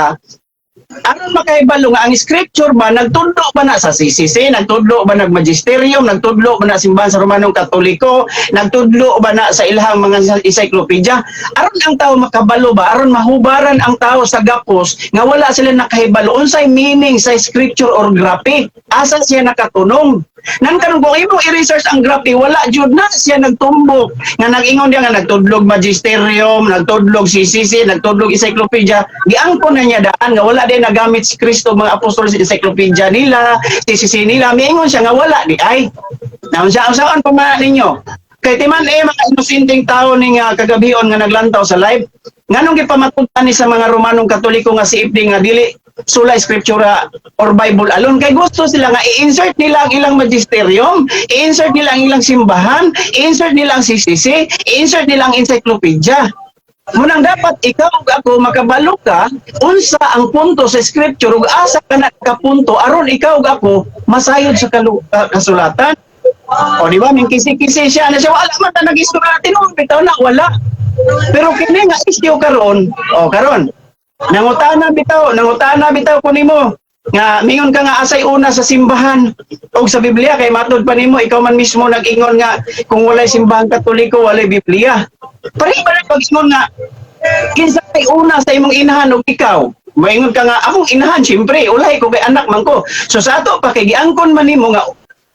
aron makahibalo nga ang scripture ba nagtudlo ba na sa CCC, nagtudlo ba nag magisterium, nagtudlo ba na simbahan sa Romanong Katoliko, nagtudlo ba na sa ilahang mga encyclopedia, aron ang tao makabalo ba, aron mahubaran ang tao sa gapos nga wala sila nakahibalo unsay meaning sa scripture or grape, asa siya nakatunong. Nan karon kung imong i-research ang grape, wala jud na siya nagtumbok nga nag-ingon diya nga nagtudlog magisterium, nagtudlog CCC, nagtudlog encyclopedia, giangkon na niya daan nga wala din nagamit si Kristo mga apostol sa encyclopedia nila, CCC nila, miingon siya nga wala di ay. Na unsa unsaon pa man ninyo? Kay timan eh mga inosenteng tao ning kagabion nga naglantaw sa live, nganong gipamatud-an ni sa mga Romanong Katoliko nga si FD nga dili sola scriptura or Bible alone? Kay gusto sila nga i-insert nila ang ilang magisterium, i-insert nila ang ilang simbahan, i-insert nila ang CCC, i-insert nila ang encyclopedia. Munang dapat ikaw ug ako makabalo ka unsa ang punto sa scripture ug asa ka nakapunto aron ikaw ug ako masayod sa kasulatan. O di ba, ming kisi-kisi siya na siya, wala man ta nag-istorya, tinuod bitaw na wala. Pero kini nga issue karon, o karon, nangutana bitaw ko nimo nga mingon ka nga asay una sa simbahan og sa Biblia, kay matud pa nimo, ikaw man mismo nag-ingon nga kung walay simbahan Katoliko, walay Biblia. Pareho ba na pag-ingon nga kinsa kay una sa imong inahan ug ikaw? Moingon ka nga akong inahan syempre ulahi ko kay anak man ko. So sa ato pa, kay giangkon man nimo nga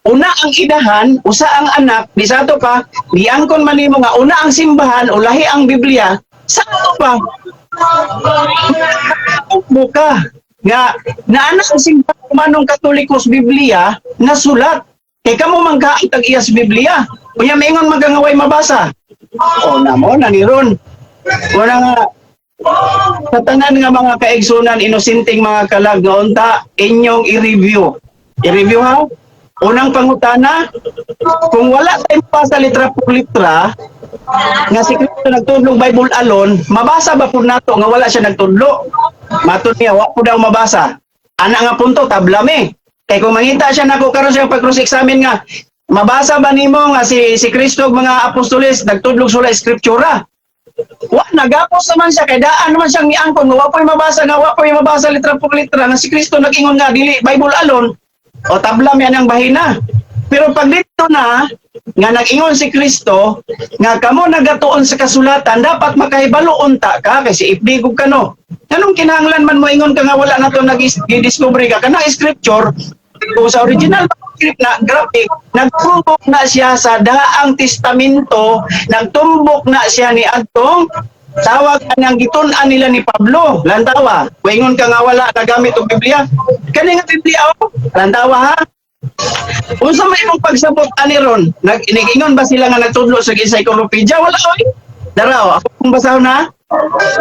una ang inahan, usa ang anak, di sa ato pa giangkon man nimo nga una ang simbahan, ulahi ang Biblia. Sa ato pa mo ka nga naana ang simbahan Romanong Katoliko sa Biblia na sulat, kay kamo man kaitag iya sa Biblia, unya maingon man ka nga way mabasa. O na mo na ni ron wala nga sa tanan nga mga kaigsunan, inosenteng mga kalag nga unta inyong i-review, i-review ha. Unang pangutana, kung wala tayong mabasa litra por litra nga si Kristo nagtudlong Bible alone, mabasa ba pud nato nga wala siya nagtudlo? Matud niya, wa po daw mabasa. Ana nga punto, tabla me. Kay kung mangita siya nako karon sa pag-cross examine nga, mabasa ba nimo nga si Kristo ug mga apostoles nagtudlog sola scriptura? Wa nagapos naman siya kay daan naman siyang niangkon nga wa po'y mabasa, nga wa po'y mabasa litra por litra nga si Kristo nag-ingon nga dili Bible alone. O tabla mi anang bahina. Pero pag dito na nga nag-ingon si Kristo nga kamo nagatuon sa kasulatan, dapat makahibalo unta ka kay si FD gug kano. Nganong kinahanglan man mo ingon ka nga wala na to nag-discover ka kanang scripture? Kung sa original script na graphic, nagtumbok na siya sa Daang Testamento, nagtumbok na siya ni adtong tawag anang gitun-an nila ni Pablo. Lantawa, ingon ka nga wala nagamit og Biblia. Kani nga Biblia oh, lantawa ha. Unsa may imong pagsabot ani ron? Nag inigingon ba sila nga nagtudlo sa encyclopedia? Wala oy. Daraw, ako kung basahon na.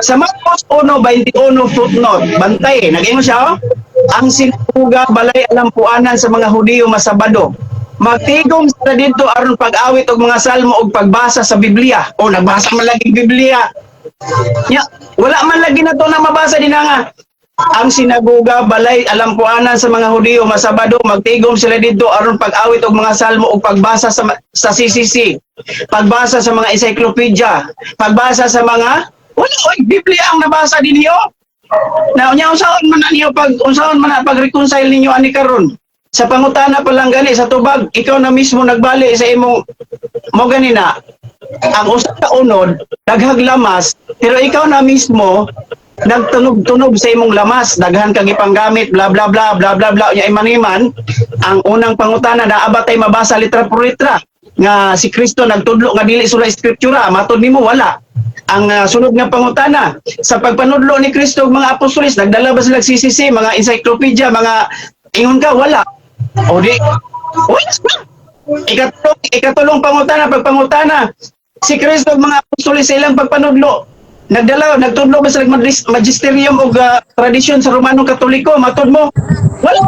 Sa Marcos 1:21 footnote, bantay, nag-ingon siya, oh, ang sinagoga balay alampuanan sa mga Hudiyo masabado. Magtigom sila didto aron pag-awit og mga salmo og pagbasa sa Biblia. O nagbasa man lagi Biblia. Ya, wala man lagi na to na mabasa din nga. Ang sinagoga balay alampuanan sa mga Hudiyo masabado, magtigom sila didto aron pag-awit og mga salmo og pagbasa sa CCC, pagbasa sa mga encyclopedia, pagbasa sa mga wala oy Biblia ang nabasa dinhiyo. Na unya unsaon man na niyo pag unsaon man na pag-reconcile ninyo ani karon? Sa pangutana pa lang gani sa tubag, ikaw na mismo nagbali sa imong mo gani na ang usa ka unod daghag lamas, pero ikaw na mismo nagtunog-tunog sa imong lamas, daghan kang ipanggamit, bla bla bla bla bla bla. Unya iman-iman ang unang pangutana, naa ba tay mabasa litra por litra nga si Kristo nagtudlo nga dili sola scriptura? Matod nimo wala. Ang sunod nga pangutana, sa pagpanudlo ni Kristo ug mga apostoles, nagdala ba sila CCC, mga encyclopedia, mga ingon ka wala? O di wala. Ikatulong pangutana, pagpangutana, si Kristo ug mga apostoles sa ilang pagpanudlo, nagdala, nagtudlo ba sila magisterium og tradisyon sa Romano Katoliko? Matod mo wala.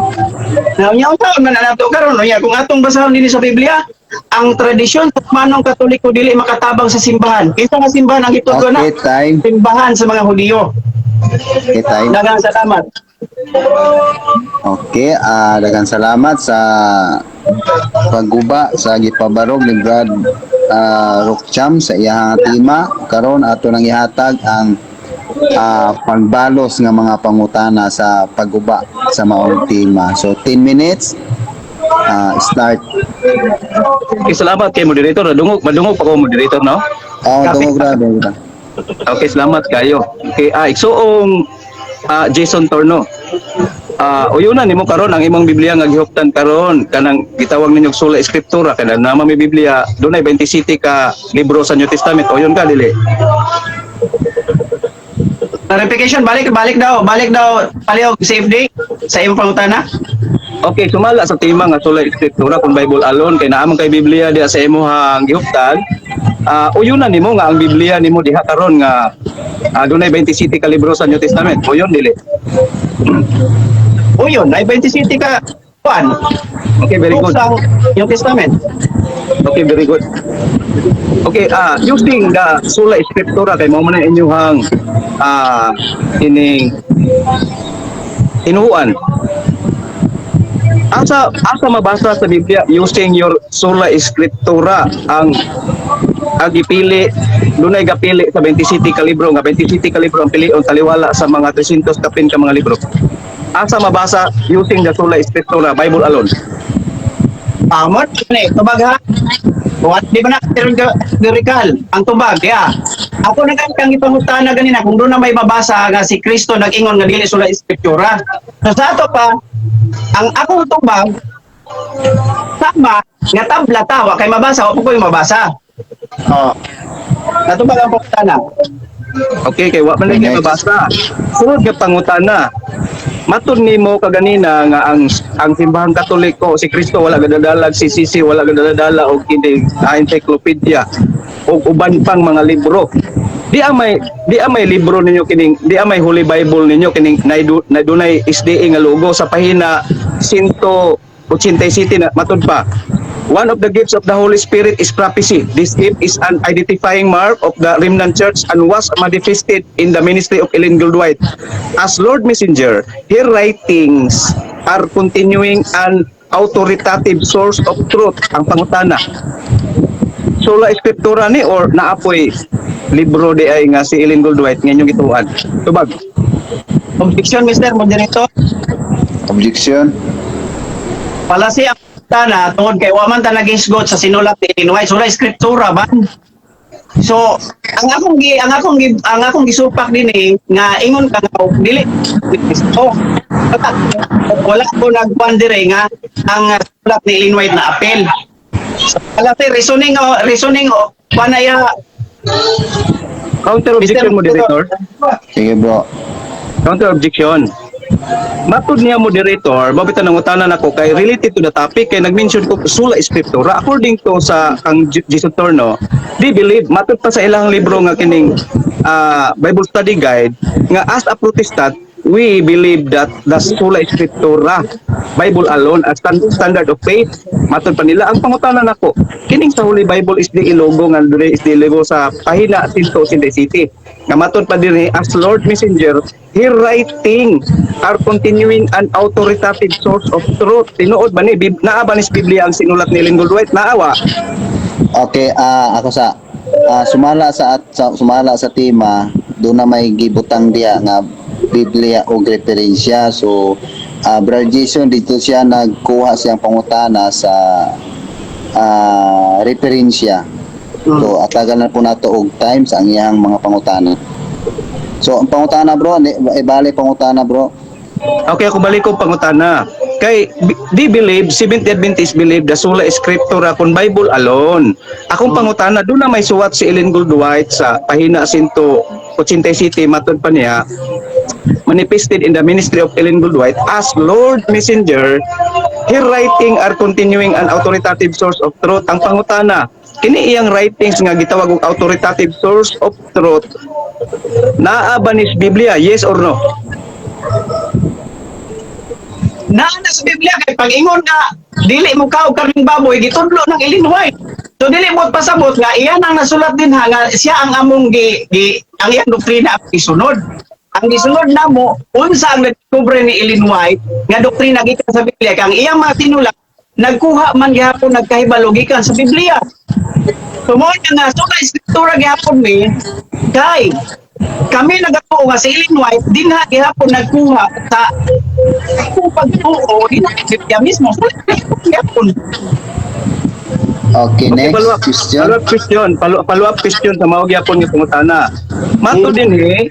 Na unya unsaon man na nato karon? Unya kung atong basahon dinhi sa Biblia, ang tradisyon sa Romanong Katoliko dili makatabang sa simbahan. Kinsa nga simbahan ang gitudlo na? Okay, time. Simbahan sa mga Hudiyo. Okay, time. Daghang salamat. Okay, daghang salamat sa pagguba sa gipabarog ni Brad Rockcham sa iyang tema. Karon ato nang ihatag ang pagbalos nga mga pangutana sa pagguba sa maong tema. So 10 minutes, start. Okay, salamat kay moderator. Nadungog, madungog pa ko, moderator, no? Oh, dungog ra, dungog ra. Okay, salamat kayo. Okay, igsuong Jason Torno. Uyunan nimo karon ang imong Biblia nga gihuptan karon, kanang gitawag ninyo sola scriptura, kana naman may Biblia dunay 27 ka libro sa New Testament. Uyon ka dili? Clarification, balik balik daw, balik daw palihog, safe day sa imong pangutana. Okay, sumala sa tema nga sola scriptura kung Bible alone kay naa man kay Biblia diha sa imong gihuptan. Uyunan nimo nga ang Biblia nimo diha karon nga dunay 27 ka libro sa New Testament. Uyon dili? Uyon, ay 27 ka kuan. Okay, very good. Books ang New Testament. Okay, very good. Okay, using the sola scriptura kay mao man ang inyong ining tinuan. Asa mabasa sa Biblia using your sola scriptura ang gipili, dunay gapili sa 27 ka libro, nga 27 ka libro ang pilion taliwala sa mga 300 kapin ka mga libro? Asa mabasa using the sola scriptura, Bible alone? Pamot ni tubag ha. What di ba na categorical ang tubag ya. Ako na kang ipangutana ganina kung doon na may mabasa nga si Kristo nag-ingon nga dili sola scriptura. So sa ato pa ang akong tubag sama nga tabla ta wa kay mabasa, wa po ko'y mabasa. Oh. Natubag ang pangutana. Okay, kay wa man lagi Next. mabasa. Sunod nga pangutana. Matud nimo kaganina nga ang simbahang Katoliko, si Kristo wala gadadalag CCC, wala gadadala og kini encyclopedia og uban pang mga libro. Di ang may libro ninyo kining, di ang may Holy Bible ninyo kining na dunay SDA nga logo sa pahina 187 na matud pa. "One of the gifts of the Holy Spirit is prophecy. This gift is an identifying mark of the Remnant Church and was manifested in the ministry of Ellen G. White. As Lord Messenger, her writings are continuing an authoritative source of truth." Ang pangutana, sola scriptura ni or naapoy libro di ay nga si Ellen Gold White nga inyong gituan? Tubag. Objection, Mr. Moderator. Objection. Palasi ang pangutana tungod kay wa man ta nagisgot sa sinulat ni Ellen White. Sola scriptura man. So, ang akong gisupak dinhi nga ingon ka nga dili so wala ko nagkuan dire nga ang sulat ni Ellen White na appeal. So, palasi reasoning oh, reasoning oh, panaya. Counter objection, moderator. Sige, bro. Counter objection. Matud niya, moderator, mabita nang utanan ako kay related to the topic kay nag-mention ko sola scriptura according to sa kang Jesus Torno, they believe matud pa sa ilang libro nga kining Bible study guide nga "As a Protestant, we believe that the sola scriptura, Bible alone as standard of faith," matud pa nila. Ang pangutanan nako, kining sa Holy Bible is the logo nga diri is the logo sa pahina 187 nga matud pa dinhi, "As Lord Messenger, her writing are continuing an authoritative source of truth." Tinuod ba ni naa ba ni sa Biblia ang sinulat ni Ellen Gold White? Naawa? Okay, ako sa sumala sa tema, doon na may gibutang diha nga Biblia o referensya. So, Brother Jason, dito siya nagkuha siyang pangutana sa referensya. So, atagal na po nato og time sa ang iyang mga pangutana. So, ang pangutana, bro, ibali pangutana, bro. Okay, ako balik ko pangutana. Kay di believe, Seventh Adventist believe the sola scriptura kun Bible alone. Akong pangutana, doon na may suwat si Ellen Gold White sa pahina 187, matud pa niya, "Manifested in the ministry of Ellen Gold White as Lord Messenger, her writing are continuing an authoritative source of truth." Ang pangutana, kini iyang writings nga gitawag og authoritative source of truth, naa ba ni sa Biblia? Yes or no? Naa na sa Biblia kay pag-ingon nga dili mo kaog karning baboy, gitudlo ng Ellen White. So dili mo pasabot nga iyan ang nasulat din ha nga siya ang among gi, gi ang iyang doktrina ang gisunod. Ang gisunod namo unsa ang nadiskubre ni Ellen White nga doktrina gikan sa Biblia, kang iyang mga sinulat nagkuha man gihapon, nagkahibalo gikan sa Biblia. So mo na nga sola scriptura gihapon mi kay kami nagatuo nga si Ellen White dinha gihapon nagkuha sa kung pagtuo dinha sa Biblia mismo. So gihapon. Okay, Okay, next follow up, question. Follow up question, follow up question sa mao gyapon nga pangutana. Mato din eh,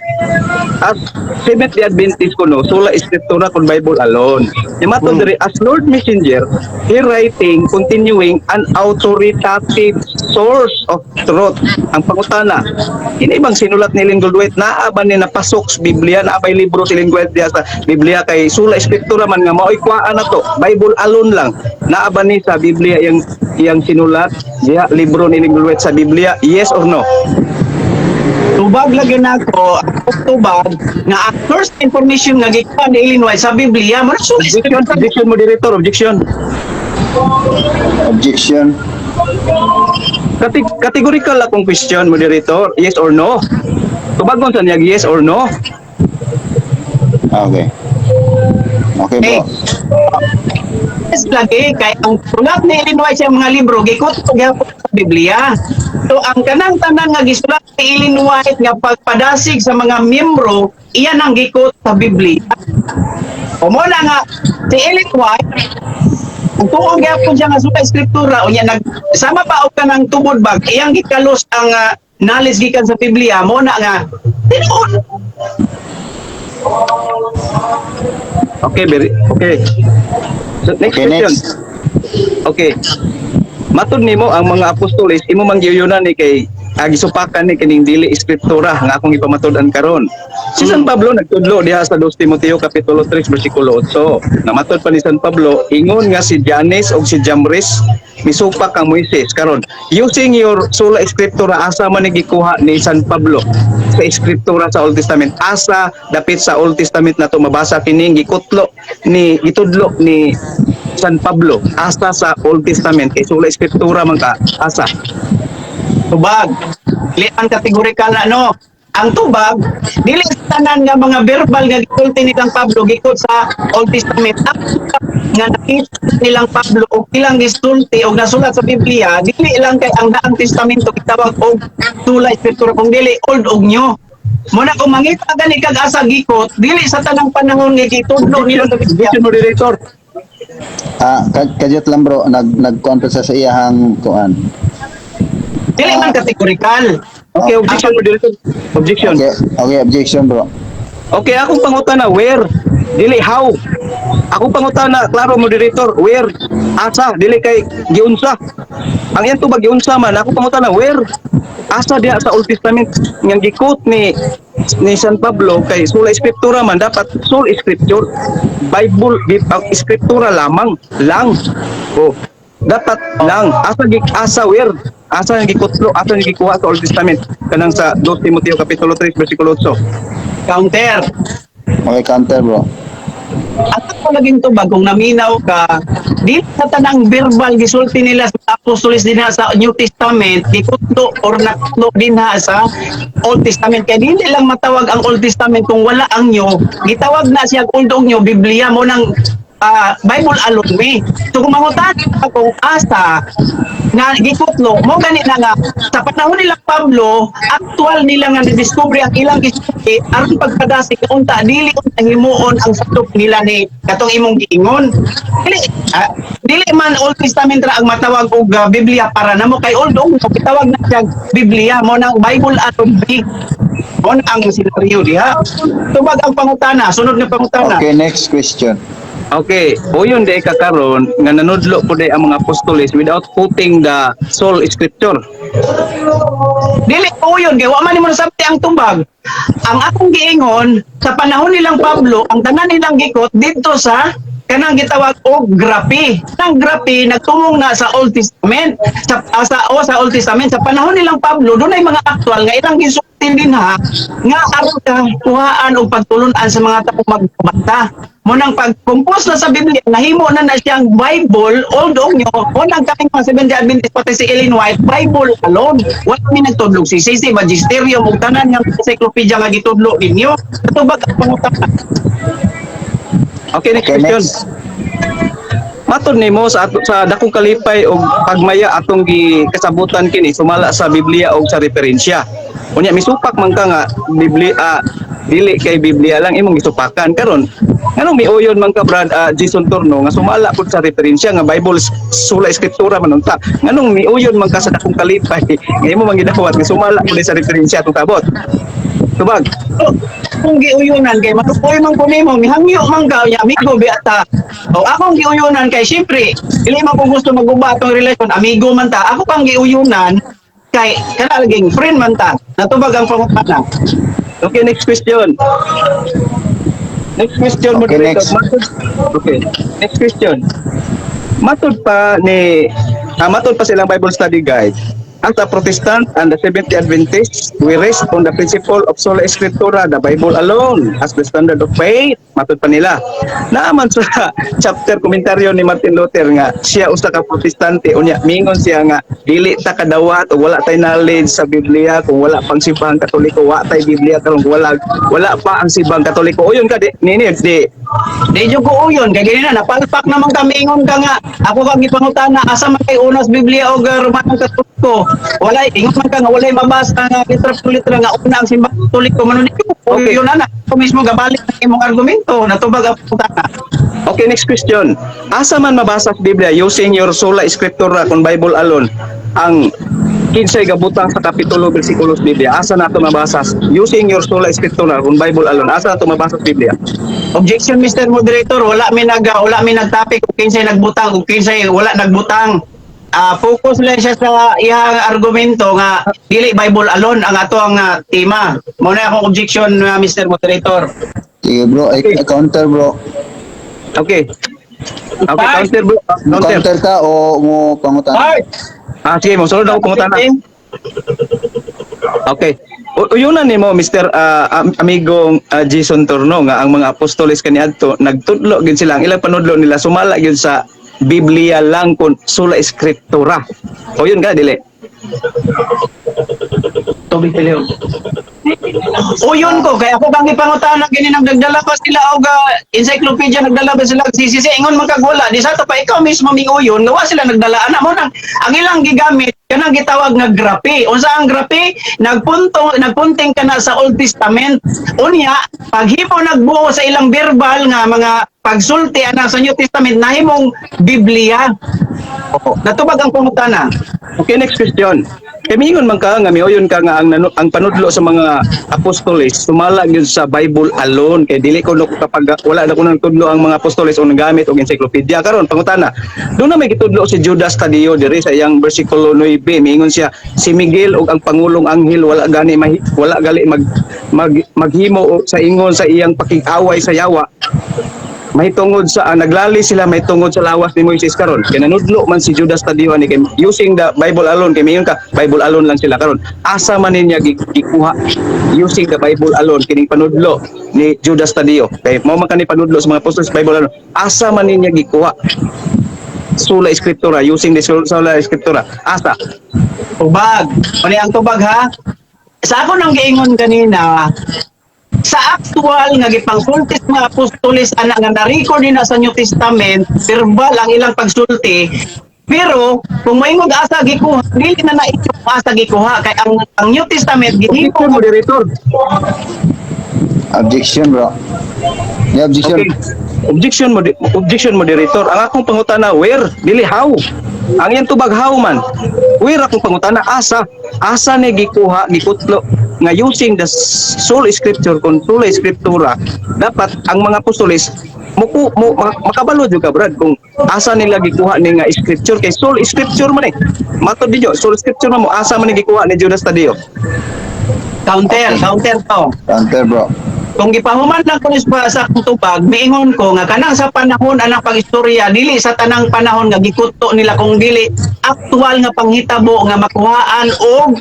As Seventh Day Adventist ko, no, sola scriptura kon Bible alone. Yung matod diri, as Lord messenger, he writing continuing an authoritative source of truth. Ang pangutana, kini bang sinulat ni Ellen White, naa ba ni napasok sa Biblia? Naa bay libro si Ellen White diya sa Biblia? Kay sola scriptura man nga mao'y kuhaan na to, Bible alone lang. Naa ba ni sa Biblia yang iyang sinulat diha, libro ni Ellen White sa Biblia? Yes or no? Tubag lagi nako, ako tubag nga ang first information nga gikuha ni Ellen White sa Biblia mo na sola Objection, objection, moderator, objection. Objection. Categorical akong question, moderator, yes or no? Tubagon sa niya, yes or no? Okay. Okay, bro. Eh, yes, lagi kay ang sulat ni Ellen White sa mga libro gikot gyapon sa Biblia. So ang kanang tanan nga gisulat ni Ellen White nga pagpadasig sa mga miyembro, iyan ang gikot sa Biblia. O mo na nga si Ellen White ang tuo gyapon siya nga sola escritura, unya nag sama pa og kanang tubod bag iyang gikalos ang knowledge gikan sa Biblia, mo na nga tinuod. Okay, very okay. So next Okay, question. Next. Okay. Matod nimo ang mga apostoles imo mang giyunan ni kay gisupakan ni kining dili eskriptura nga akong ipamatud-an karon. Si San Pablo nagtudlo diha sa 2 Timoteo kapitulo 3 bersikulo 8. Nga matod pa ni San Pablo, ingon nga si Janes og si Jambres misupak kang Moises. Karon, using your sola scriptura, asa man ni gikuha ni San Pablo sa eskriptura sa Old Testament? Asa dapit sa Old Testament nato mabasa kining gikutlo ni gitudlo ni San Pablo? Asa sa Old Testament, kay sola scriptura man ka? Asa? Tubag. Dili ang kategorikal na no. Ang tubag, dili sa tanan nga mga verbal nga gisulti nilang Pablo gikot sa Old Testament. Ang tubag nga nakita nilang Pablo og ilang gisulti og nasulat sa Biblia, dili lang kay ang Daang Testamento gitawag og sola scriptura kung dili Old og New. Muna kung mangita gani kag asa gikot, dili sa tanang panahon nga gitudlo nila sa Biblia. Objection, moderator. Ah, kadyot lang, bro, nag kuan pa sa iyahang kuan. Dili man kategorikal. Okay, objection, moderator. Objection. Okay, objection, bro. Okay, akong pangutana, where? Dili how. Akong pangutana, klaro, moderator, where? Asa, dili kay giunsa. Ang iyang tubag giunsa man, akong pangutana, where? Asa diha sa Old Testament nga gi-quote ni San Pablo, kay sola scriptura man, dapat sole scripture, Bible ang scriptura lamang lang. Oh, dapat lang asa gi asa, where, asa nga gikutlo, asa nga gikuha sa Old Testament kanang sa 2 Timoteo kapitulo 3 bersikulo 8? Counter. Okay, counter, bro. At ako laging tubag, kung naminaw ka, di sa tanang verbal gisulti nila sa apostoles dinha sa New Testament, gikutlo or nakutlo dinha sa Old Testament. Kaya dili lang matawag ang Old Testament kung wala ang New. Gitawag na siya Old og New Biblia mo nang Bible alone me. So kung mangutan ka kung asa nga gikutlo, mo gani na nga sa panahon nila Pablo, actual nila nga ni-discover ang ilang gisulti aron pagpadasig unta dili unta himuon ang sakop nila ni katong imong giingon. Dili man Old Testament ra ang matawag og Biblia para namo, kay Old og New gitawag na siya Biblia mo nang Bible alone me. Mo na ang senaryo diha. Tubag ang pangutana, sunod nga pangutana. Okay, next question. Okay, uyon di ka karon nga nanudlo po di ang mga apostoles without putting the sole scripture? Dili ko yun, kay wa man nimo nasabti ang tubag. Ang akong giingon, sa panahon nilang Pablo, ang tanan nilang gikot didto sa kanang gitawag og grapi. Ang grapi nagtumong na sa Old Testament. Sa o sa Old Testament sa panahon nilang Pablo, dunay mga aktual nga ilang gisulti din ha nga aron ka kuhaan og pagtulun-an sa mga taong magbata. Mo nang pag-compose na sa Biblia, nahimo na na siyang Bible, Old og New, mo nang kaming mga Seventh-day Adventist, pati si Ellen White, Bible alone. Wala mi nagtudlog si CC, Magisterium, ug tanan nga encyclopedia nga gitudlo ninyo. Tubag ang pangutana. Okay, next Okay, question. Next. Matod nimo sa dakong kalipay og pagmaya atong gikasabutan kini sumala sa Biblia og sa referensya. Unya misupak man ka nga Biblia, dili kay Biblia lang imong gisupakan karon. Nganong miuyon man ka, Brad Jason Torno, nga sumala pud sa referensya nga Bible sola scriptura man unta? Nganong miuyon man ka sa dakong kalipay nga imo man gidawat nga sumala pud sa referensya atong kabot? Tubag. Oh, kung giuyunan kay maluoy man ko nimo, mihangyo man ka nya, amigo bi ata. O akong giuyunan kay syempre, dili man ko gusto maguba atong relasyon, amigo man ta. Ako pang giuyunan kay kana laging friend man ta. Natubag ang pangutana. Okay, next question. Next question, Okay, moderator. Next. Okay, next question. Matod pa silang Bible study guide. As a Protestant and the Seventh-day Adventist, we rest on the principle of sola scriptura, the Bible alone, as the standard of faith. Matod pa nila. Naaman sa chapter komentaryo ni Martin Luther nga siya usa ka Protestante, unya mingon siya nga dili ta kadawat o wala tay knowledge sa Biblia kung wala pang Simbahang Katoliko, wa tay Biblia karon kung wala wala pa ang Simbahang Katoliko. Uyon ka di nini di? Di jud ko uyon kay gini na napalpak naman kami, ingon ka nga ako kang gipangutana asa man kay unas Biblia o Romanong Katoliko. Walay ingon man ka nga walay mabasa nga litra por litra nga una ang Simbahang Katoliko man ni ko. Uyon na ako mismo gabalik ang imong argumento, natubag ang pangutana. Okay, next question. Asa man mabasa sa Biblia using your sola scriptura kung Bible alone ang kinsay gabutang sa kapitulo bersikulo sa Biblia? Asa nato mabasa using your sola scriptura kung Bible alone? Asa nato mabasa sa Biblia? Objection, Mr. Moderator, wala mi nagtopic kung kinsay nagbutang kung kinsay wala nagbutang. Ah, focus lang siya sa iyang argumento nga dili Bible alone ang ato ang tema. Mao na akong objection, Mr. Moderator. Sige bro, ay, counter, bro. Okay. Okay, counter, bro. Counter. Counter ka o mo pangutana? Ay! Ah, sige, mo sunod ako pangutana. Okay. Uyunan nimo, Mr. Amigong Jason Torno, nga ang mga apostoles kaniadto nagtudlo gid sila, ang ilang panudlo nila sumala gyud sa Biblia lang kun sola scriptura. O yun ka dili? Tubig tiliw. O yun ko, kaya ako bang ipangutana gini nang nagdala pa sila og encyclopedia, nagdala pa sila og CCC, ingon man kag wala, di sa to pa ikaw mismo minguyon nga wa sila nagdala ana mo nang ang ilang gigamit kanang gitawag nga grape. Unsa ang grape? Nagpunto nagpunting kana sa Old Testament. Unya, paghimo nagbuo sa ilang verbal nga mga pagsulti ana sa New Testament nahimong Biblia. Natubag ang pangutana. Okay, next question. Kay miingon man ka nga miuyon ka nga ang panudlo sa mga apostoles sumala gyud sa Bible alone kay dili ko no kapag wala na kuno tudlo ang mga apostoles o naggamit og encyclopedia. Karon pangutana, doon na may gitudlo si Judas Tadeo diri sa iyang bersikulo 9. Miingon siya, si Miguel og ang pangulong anghel wala gani wala gali mag, mag maghimo sa ingon sa iyang pakig-away sa yawa mahitungod sa naglali sila mahitungod sa lawas ni Moises. Karon kay nanudlo man si Judas Tadeo ani kay using the Bible alone, kay mayon ka Bible alone lang sila, karon asa man niya gikuha using the Bible alone kining panudlo ni Judas Tadeo, kay mao man kani panudlo sa mga apostoles, Bible alone? Asa man niya gikuha sola scriptura, using the sola scriptura, asa? Tubag. Mali ang tubag ha. Sa ako nang giingon kanina, sa actual nga gipangsulti sa mga apostoles ana nga na-record din na sa New Testament, verbal ang ilang pagsulti. Pero kung moingon asa gikuha, dili na naikyo asa gikuha kay ang New Testament gihimo Objection, moderator. Objection, bro. Yeah, objection. Okay. Objection, moderator. Ang akong pangutana, where, dili how. Ang iyang tubag how man. Where akong pangutana, asa. Asa ni gikuha, gikutlo nga using the sole scripture kung sola scriptura dapat ang mga apostoles muku mo makabalo jud ka, brad, kung asa nila gikuha ni nga scripture kay sole scripture man eh. Matod dinyo sole scripture man mo, asa man ni gikuha ni Judas Tadeo? Counter, counter to. Counter, bro. Kung gipahuman lang ko ni sa akong tubag, miingon ko nga kanang sa panahon anang pag-istorya, dili sa tanang panahon nga gikuto nila kung dili aktual nga panghitabo nga makuhaan og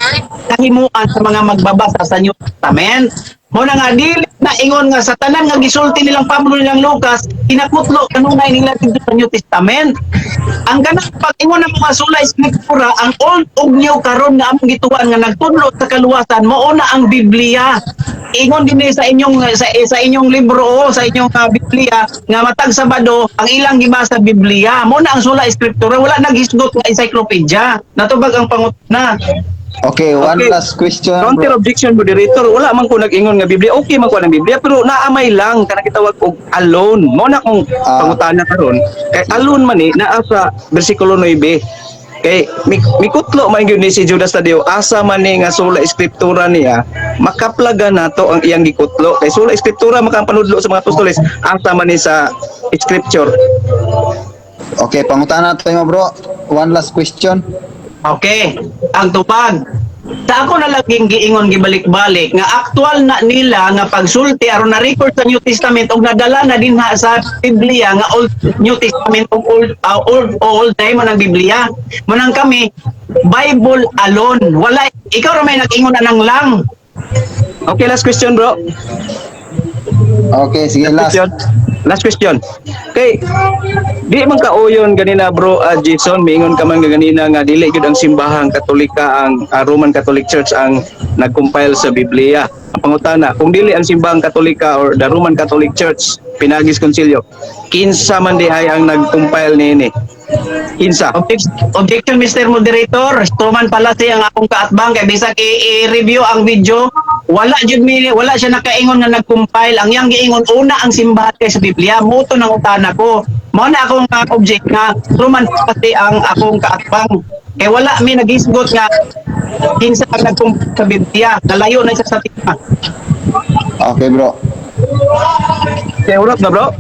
kahimuan sa mga magbabasa sa New Testament. Mo na nga dili na ingon nga sa tanan nga gisulti nilang Pablo, nilang Lucas, kinakutlo kanunay nila dito sa New Testament. Ang kanang pag-ingon ng mga sola scriptura, ang Old ug New karon nga among gituan nga nagtudlo sa kaluwasan, mao na ang Biblia. Ingon din sa inyong libro o sa inyong Biblia nga matag Sabado ang ilang gibasa Biblia. Mo na ang sola scriptura, wala naghisgot nga encyclopedia. Natubag ang pangutana. Okay, one Okay. last question, Counter bro. objection, moderator. Wala man ko nag-ingon nga Biblia. Okay man ko ang Biblia pero naamay lang kanang gitawag og alone. Mo na kung pangutana karon kay alone man ni naa sa bersikulo 9. Kay mikutlo man gyud ni si Judas Tadeo, asa man ni nga sola escritura niya makaplaga nato ang iyang gikutlo, kay sola escritura makang panudlo sa mga apostoles, asa man ni sa scripture. Okay, pangutana nato mo, bro. One last question. Okay, ang tupag. Sa ako na laging giingon gibalik-balik nga aktual na nila nga pagsulti aron na record sa New Testament og nadala na dinha sa Biblia nga Old New Testament ug Old Old Old na mo ng Biblia. Munang kami Bible alone. Wala, ikaw ra may nag-ingon anang lang. Okay, last question, bro. Okay, sige, last. Question. Last question. Kay di man kauyon ganina, bro, Jason, miingon ka man ganina nga dili gyud ang simbahang Katolika, ang Roman Catholic Church ang nag-compile sa Biblia. Ang pangutana, kung dili ang simbahang Katolika or the Roman Catholic Church pinagis konsilyo, kinsa man diay ang nag-compile niini? Kinsa? Objection, Mr. Moderator. Truman pala siya ang akong kaatbang kay bisag i-review ang video, wala jud mi, wala siya nakaingon nga nag-compile. Ang iyang giingon una ang simbahan kay sa Biblia. Muto nang utana ko. Mao na akong object nga Truman pala ang akong kaatbang. Kay wala mi nagisgot nga kinsa ang nag-compile sa Biblia. Nalayo na siya sa tema. Okay, bro. Kay urot na, bro.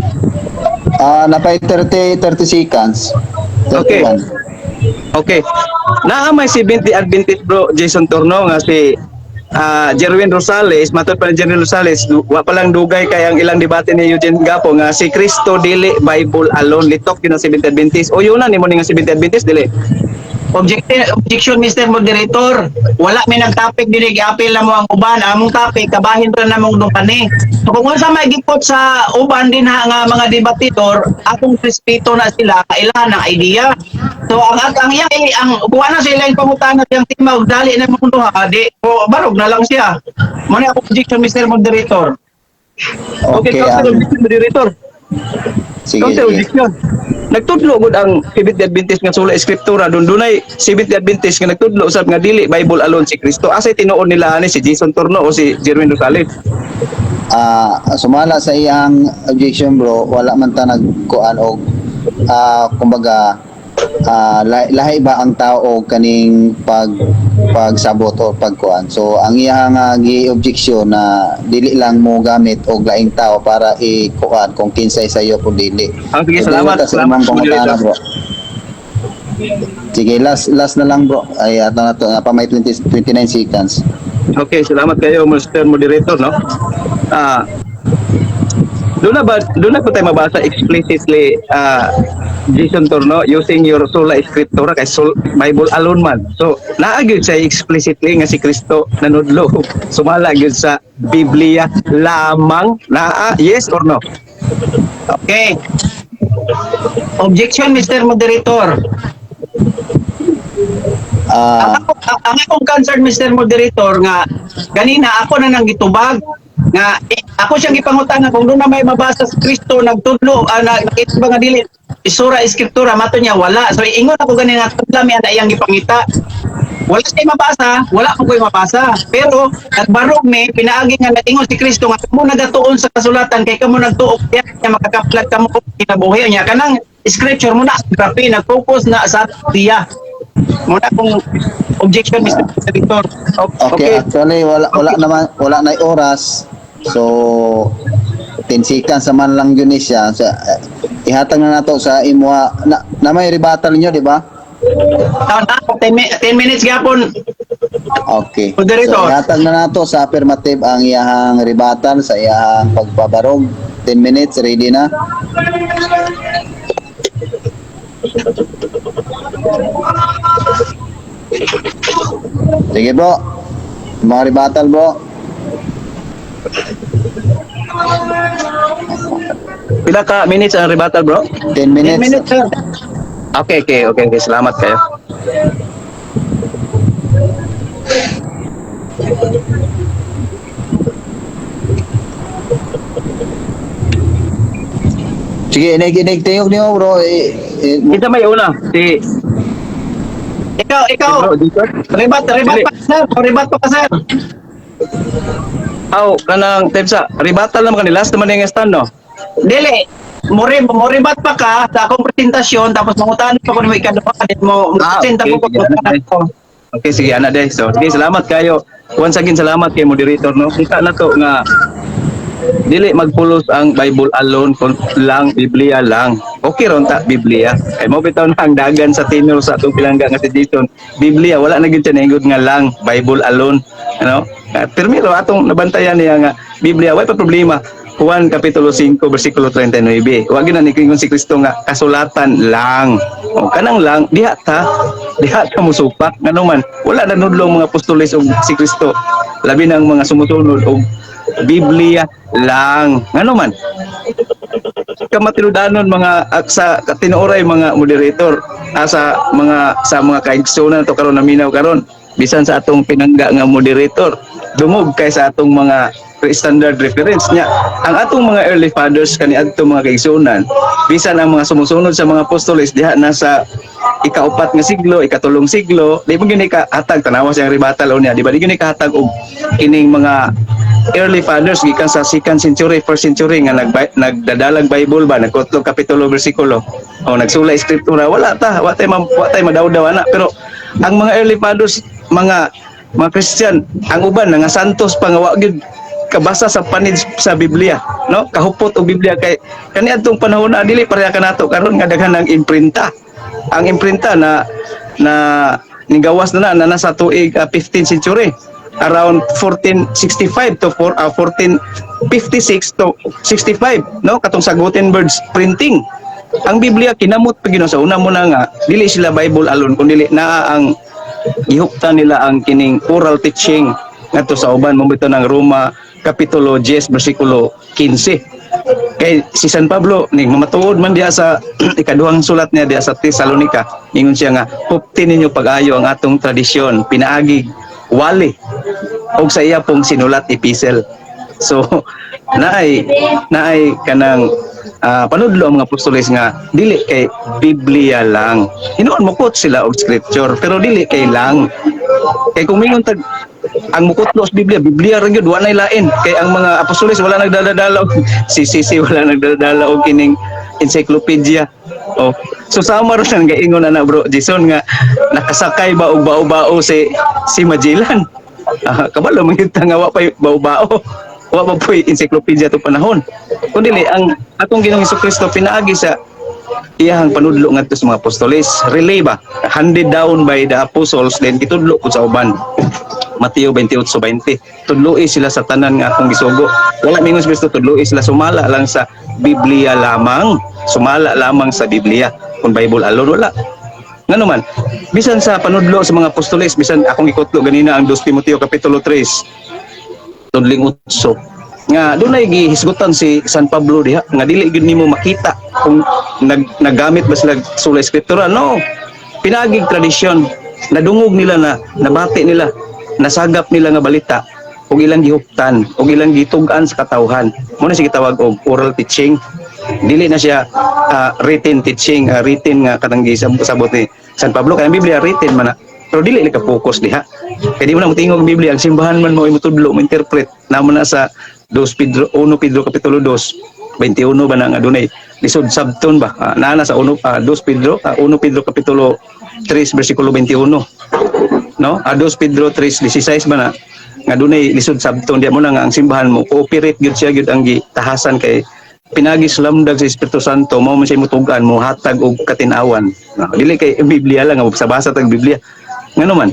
Ah, napay 30 30 seconds. Okay. 31. Okay. Naa may 70 Adventist, bro, Jason Torno, nga si Jerwin Rosales, matod pa ni Jerwin Rosales, wa pa lang dugay kay ang ilang debate ni Eugene Gapo nga si Kristo dili Bible alone, litok yun ang 70 Adventist. O yun na nimo ni nga 70 Adventist dili. Objection, Mr. Moderator. Wala may nag-topic dinhi, giapil na mo ang uban. Among topic kabahin ra namong dungkani. So kung unsa may gipot sa uban dinha nga mga debater, akong respeto na sila, kailangan ng idea. So ang iyang ang kuha na sila yung pangutana siyang tema ug dali na mong duha, di o barog na lang siya. Mo na akong objection, Mr. Moderator. Okay, Okay, counter objection, moderator. sige, Counter sige. objection. Nagtudlo gud ang 70 Adventist nga sola escritura, dun dunay 70 Adventist nga nagtudlo usab nga dili Bible alone si Kristo. Asay tinuod nila ani si Jason Torno o si Jerwin Rosales? Ah, sumala sa iyang objection, bro, wala man ta nagkuan og kumbaga lahi ba ang tao og kaning pagsabot o pagkuan. So ang iyang gi-objection na dili lang mo gamit og laing tao para ikuan kung kinsay sayo kung dili. Ah, sige, So, salamat. dili ta sa Salamat, imong pangutana, moderator. bro. Sige, last last na lang, bro. Ay, ato na to, na pa may 20, 29 seconds. Okay, salamat kayo, Mr. Moderator, no? Ah, doon na po tayo mabasa explicitly, Jason Torno, using your sola scriptura kay Bible alone man. So, naa gyud siya explicitly nga si Kristo nanudlo sumala gyud sa Biblia lamang, naa, yes or no? Okay. Objection, Mr. Moderator. Ang akong concern, Mr. Moderator, nga ganina ako na nang gitubag nga ako siyang gipangutana kung doon na may mabasa sa Kristo nagtudlo na ba nga dili isura eskriptura, mato niya wala. So ingon ako ganina, tudla mi ana iyang gipangita, wala siya mabasa, wala ko ko'y mabasa, pero nagbarog mi pinaagi nga nag-ingon si Kristo nga kamo nagatuon sa kasulatan kay kamo nagtuo kaya niya makakaplag kamo kinabuhi niya kanang scripture mo na grabe nag-focus na sa diya mo na kung objection, Mr. Moderator. Okay, actually wala wala naman, wala na oras. So 10 seconds naman lang yun ni siya. So, ihatag na nato sa imuha na may rebuttal niyo, di ba? Taon na, 10 minutes gapon. Okay. Moderator. So ihatag na nato sa affirmative ang iyahang rebuttal sa iyahang pagpabarog. 10 minutes, ready na. Sige, bro. Mga rebuttal, bro. Pila ka minutes ang rebuttal, bro? 10 10 minutes. minutes, sir. Okay, salamat kayo. Sige, inig inig tingog niyo, bro. Kinsa may una? Si Ikaw, ikaw. Bro Jason? Rebat, rebat Dili. pa, sir. Rebat pa ka, sir. Aw, kanang Tepsa, rebuttal naman kanila, last naman yung stand, no? Dili. Moribat pa ka sa akong presentasyon, tapos mangutana pa ko nimo ikaduha, then mo Ah, present okay, ko sige, ana, ko. Okay, sige, ana day. So, sige, salamat kayo. Once again, salamat kay moderator, no? Kita na to nga dili magpulos ang Bible alone kung lang Biblia lang. Okay ron ta Biblia. Kay mo bitaw na ang dagan sa tenor sa atong pilangga nga si Jason. Biblia wala na gyud siya naingod nga lang Bible alone. Ano? Pirmiro atong nabantayan niya nga Biblia way pa problema. Juan Kapitulo 5 bersikulo 39. Wa gyud na ni si Kristo nga kasulatan lang. O kanang lang diha ta musupak, ngano man wala na nudlo ang mga apostoles og si Kristo, labi na ang mga sumusunod, og Biblia lang. Ngano man kamatinudanon mga sa tinuoray, mga moderator, sa mga kaigsunan to karon, naminaw karon, bisan sa atong pinangga nga moderator, dungog kay sa atong mga standard reference niya ang atong mga early fathers kaniadto, mga kaigsunan, bisan ang mga sumusunod sa mga apostoles diha na sa ikaupat nga siglo, ikatulong siglo, di mo gini kahatag. Tanawa siyang rebuttal niya, di ba? Di gini kahatag og kining mga early fathers gikan sa second century, first century nga nagdadalag Bible ba, nagkutlong kapitulo, bersikulo o nagsula escritura. Wala ta, wa tay madawdaw ana. Pero ang mga early fathers, mga Christian, ang uban nga santos pa nga wa gyud kabasa sa panid sa Biblia, no, kahupot og Biblia, kay kaniadtong panahon na dili pareha kanato karon nga daghan ng imprinta. Ang imprinta na na nigawas na na, na nasa tuig 15th century, around 1465 to 4, 1456 to 65, no, katong sa Gutenberg's printing. Ang Biblia kinamot pa Ginoo. Sa una mo na nga dili sila Bible alone, kun dili naa ang gihuptan nila ang kining oral teaching ngadto sa uban mo bitaw ng Roma Kapitulo 10 bersikulo 15, kay si San Pablo ning mamatuod man diha sa ikaduhang sulat niya diha sa Tesalonica. Ingon siya nga hupti ninyo pag-ayo ang atong tradisyon pinaagi wali og sa iya pong sinulat, epistle. So naay naay kanang panudlo ang mga apostoles nga dili kay Biblia lang. Hinuon mo quote sila og scripture, pero dili kay lang. Kay kung mingon tag ang mukutlo sa Biblia, Biblia ra gyud, wa nay lain. Kay ang mga apostoles wala nagdadala og CCC, wala nagdadala og kining encyclopedia. Oh. So sama ra nang gaingon ana, bro Jason, nga nakasakay ba og bao-bao si Magellan. Kabalo man gyud ta nga wa pay bao-bao. Wa pa po'y encyclopedia to panahon. Kun dili ang atong Ginoong Kristo pinaagi sa iyahang panudlo ngadto sa mga apostoles, relay ba, handed down by the apostles, then gitudlo pud sa uban. Mateo 28:20, tudloi sila sa tanan nga akong gisugo. Wala mingon si Kristo tudloi sila sumala lang sa Biblia lamang, sumala lamang sa Biblia, kung Bible alone, wala. Ngano man bisan sa panudlo sa mga apostoles, bisan akong gikutlo ganina ang 2 Timoteo Kapitulo 3 tudling 8 nga dunay gihisgutan si San Pablo diha nga dili gyud nimo makita kung naggamit ba sila sola scriptura. No, pinaagig tradisyon, nadungog nila, na nabati nila, nasagap nila nga balita ug ilang gihuptan ug ilang gitug-an sa katawhan. Mo na siya gitawag og oral teaching. Dili na siya written teaching, written nga katang gisabot ni San Pablo, kay ang Biblia written man na, pero dili ka focus diha kay di mo na motingog ang Biblia. Ang simbahan man mo imutudlo, mo interpret namo na sa 2 Pedro, 1 Pedro Kapitulo 2 21 ba na nga dunay lisod sabton ba. Naa na sa 1 2 Pedro, 1 Pedro Kapitulo 3 bersikulo 21, no, 2 Pedro 3:16 ba na nga dunay lisod sabton diya. Mo na nga ang simbahan mo cooperate gyud siya gyud ang gitahasan kay pinagi sa lamdag sa Espiritu Santo mo man siya mutugan, mo hatag og katinawan. No, dili kay Biblia lang nga basa tag Biblia. Ngano man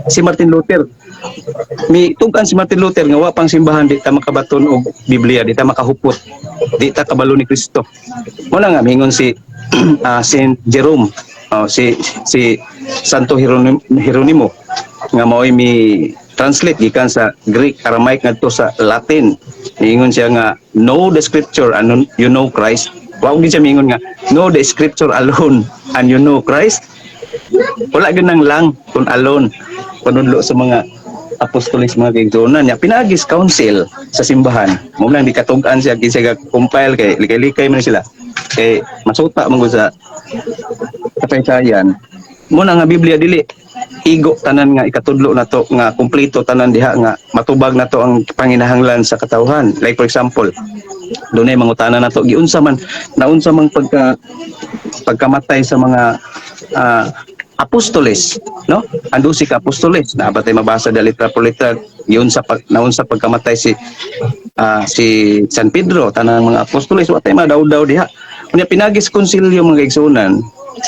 si Martin Luther, mi tugan si Martin Luther nga wa pang simbahan, di ta makabaton og Biblia, di ta makahupot, di ta kabalo ni Kristo. Mo na nga mingon si Saint Jerome, oh, si si Santo Hieronimo nga mao'y mi translate gikan sa Greek, Aramaic ngadto sa Latin. Niingon siya nga know the scripture and you know Christ. Wa gyud siya miingon nga know the scripture alone and you know Christ. Wala gyud nang lang kung alone panudlo sa mga apostoles, mga kaigsuonan niya. Pinaagis council sa simbahan mo lang di katug-an siya kinsa compile kay likay-likay man sila kay masuta man gud sa kasaysayan. Mo na nga Biblia dili igo tanan nga ikatudlo nato nga kumpleto tanan diha nga matubag nato ang panginahanglan sa katawhan. Like for example, Dunay mangutana nato, giunsa man, naunsa mang pagkamatay sa mga apostoles, no? Ang 12 ka apostoles na ba tay mabasa da letra por letra, giunsa pag naunsa pagkamatay si San Pedro, tanang mga apostoles, wa tay madaw-daw diha. Unya pinagi sa konsilyo, mga kaigsuonan,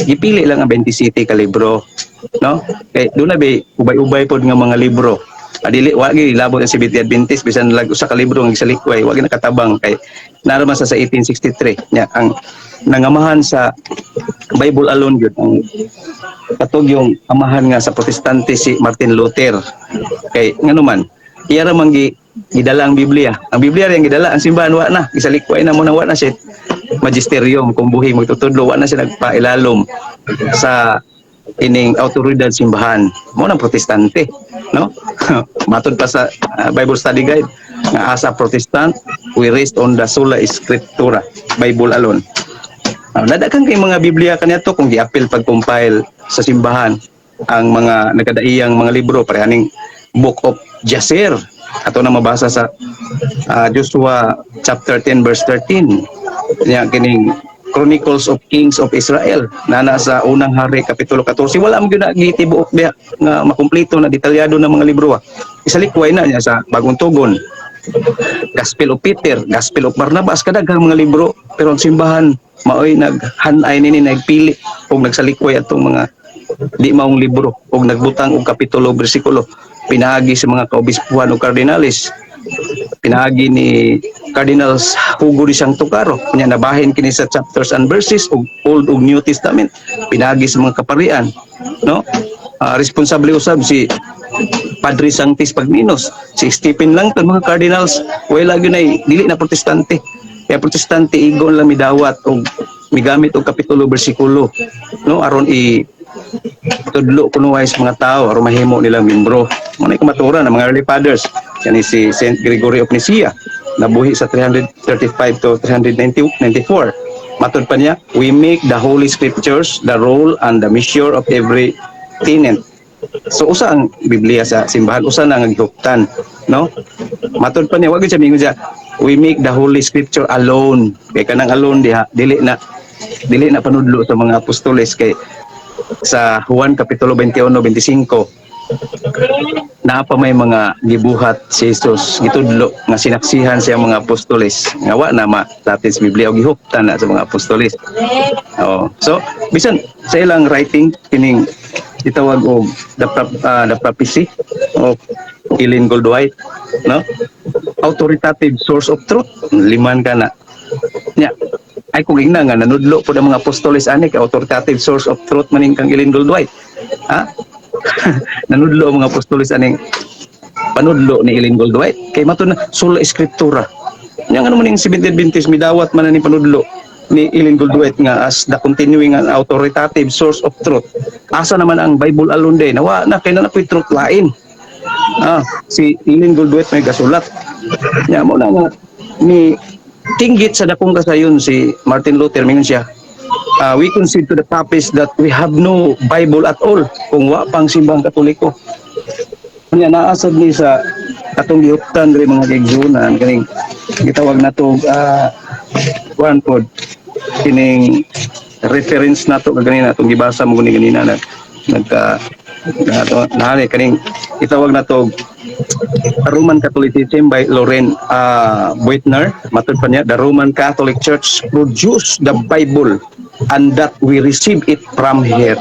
gipili lang ang 27 ka libro, no? Kay doon na bay ubay-ubay pod nga mga libro. Adili wa gi labot ang Seventh Adventist, bisan lag usa ka libro nga gisalikway, wa gi nakatabang kay nara man sa 1863 nya. Ang nangamahan sa Bible alone gyud ang katog yung amahan nga sa Protestante, si Martin Luther, kay ngano man iya ra man gi gidala ang Biblia. Ang Biblia rin gidala, ang simbahan wa na gisalikway na mo na, wa na siya magisterium kung buhi magtutudlo, wa na siya nagpailalom sa ining autoridad simbahan mo ng Protestante, no? Matod pa sa Bible Study Guide nga as a Protestant, we rest on the sola scriptura, Bible alone. Nadakan kay mga Biblia kaniadto kung giapil pag-compile sa simbahan ang mga nagkadaiyang mga libro, parehaning Book of Jasher, ato na mabasa sa Joshua chapter 10 verse 13 niya, kining Chronicles of Kings of Israel na nasa Unang Hari kapitulo 14. Wala mo gyud na gitibuok diha nga makumpleto na detalyado na mga libro. Isalikway na niya sa Bagong Tugon, Gospel of Peter, Gospel of Barnabas, kadaghang mga libro, pero ang simbahan maoy naghanay nini, nagpili og nagsalikway atong mga di maong libro og nagbutang og kapitulo, bersikulo, pinaagi sa mga kaobispuhan o kardinalis, pinaagi ni Cardinal Hugo de Sancto Caro. Nya nabahin kini sa chapters and verses og Old ug New Testament, pinaagi sa mga kaparian, no? Responsable usab si Padre Sanctis Pagminos, si Stephen Langton, mga cardinals, wala gyud nay dili na Protestante. Kaya Protestante igon lang midawat og migamit og kapitulo, bersikulo, no, aron i tudlo kunuhay sa mga tao aron mahimo nilang membro. Mo na kamaturan ng mga early fathers. Yani si Saint Gregory of Nyssa, nabuhi sa 335 to 394. Matod pa niya, "We make the Holy Scriptures the rule and the measure of every tenet." So usa ang Biblia sa simbahan, usa na ang gihuptan, no? Matod pa niya, wag gyud siya mingon siya, "We make the Holy Scripture alone." Kay kanang alone diha, dili na panudlo sa mga apostoles, kay sa Juan kapitulo 21 25 naa pa may mga gibuhat si Jesus, gitudlo nga sinaksihan siya mga apostoles nga wa na ma Latin sa Biblia o gihuptan na sa mga apostoles. Oh. So bisan sa ilang writing, kining gitawag og the Prophecy of Ellen Goldwhite, no? Authoritative source of truth, liman ka na. Nya ay kung ingna nga nanudlo po ng mga apostoles ani kay authoritative source of truth maning kang Ellen Goldwhite. Ha? Nanudlo ang mga apostoles aning panudlo ni Ellen Goldwhite kay mato na sola scriptura. Nya ano man yung Seventh Adventist, midawat man na ni panudlo ni Ellen Goldwhite nga as the continuing and authoritative source of truth. Asa naman ang Bible alone day? Nawa na kay na truth lain. Si Ellen Goldwhite may gasulat. Nya mo na nga ni tinggit sa dakong kasayon si Martin Luther, mingon siya, "We concede to the Papists that we have no Bible at all kung wa pang simbahang Katoliko." Nya naasad ni sa atong gihuptan diri, mga kaigsuonan, kaning gitawag nato kuan pod, kining reference nato kaganina, atong gibasa mo guni ganina na nagka nato nahali kaning gitawag nato Roman Catholicism by Loren Boettner. Matod pa niya, "The Roman Catholic Church produced the Bible and that we receive it from here."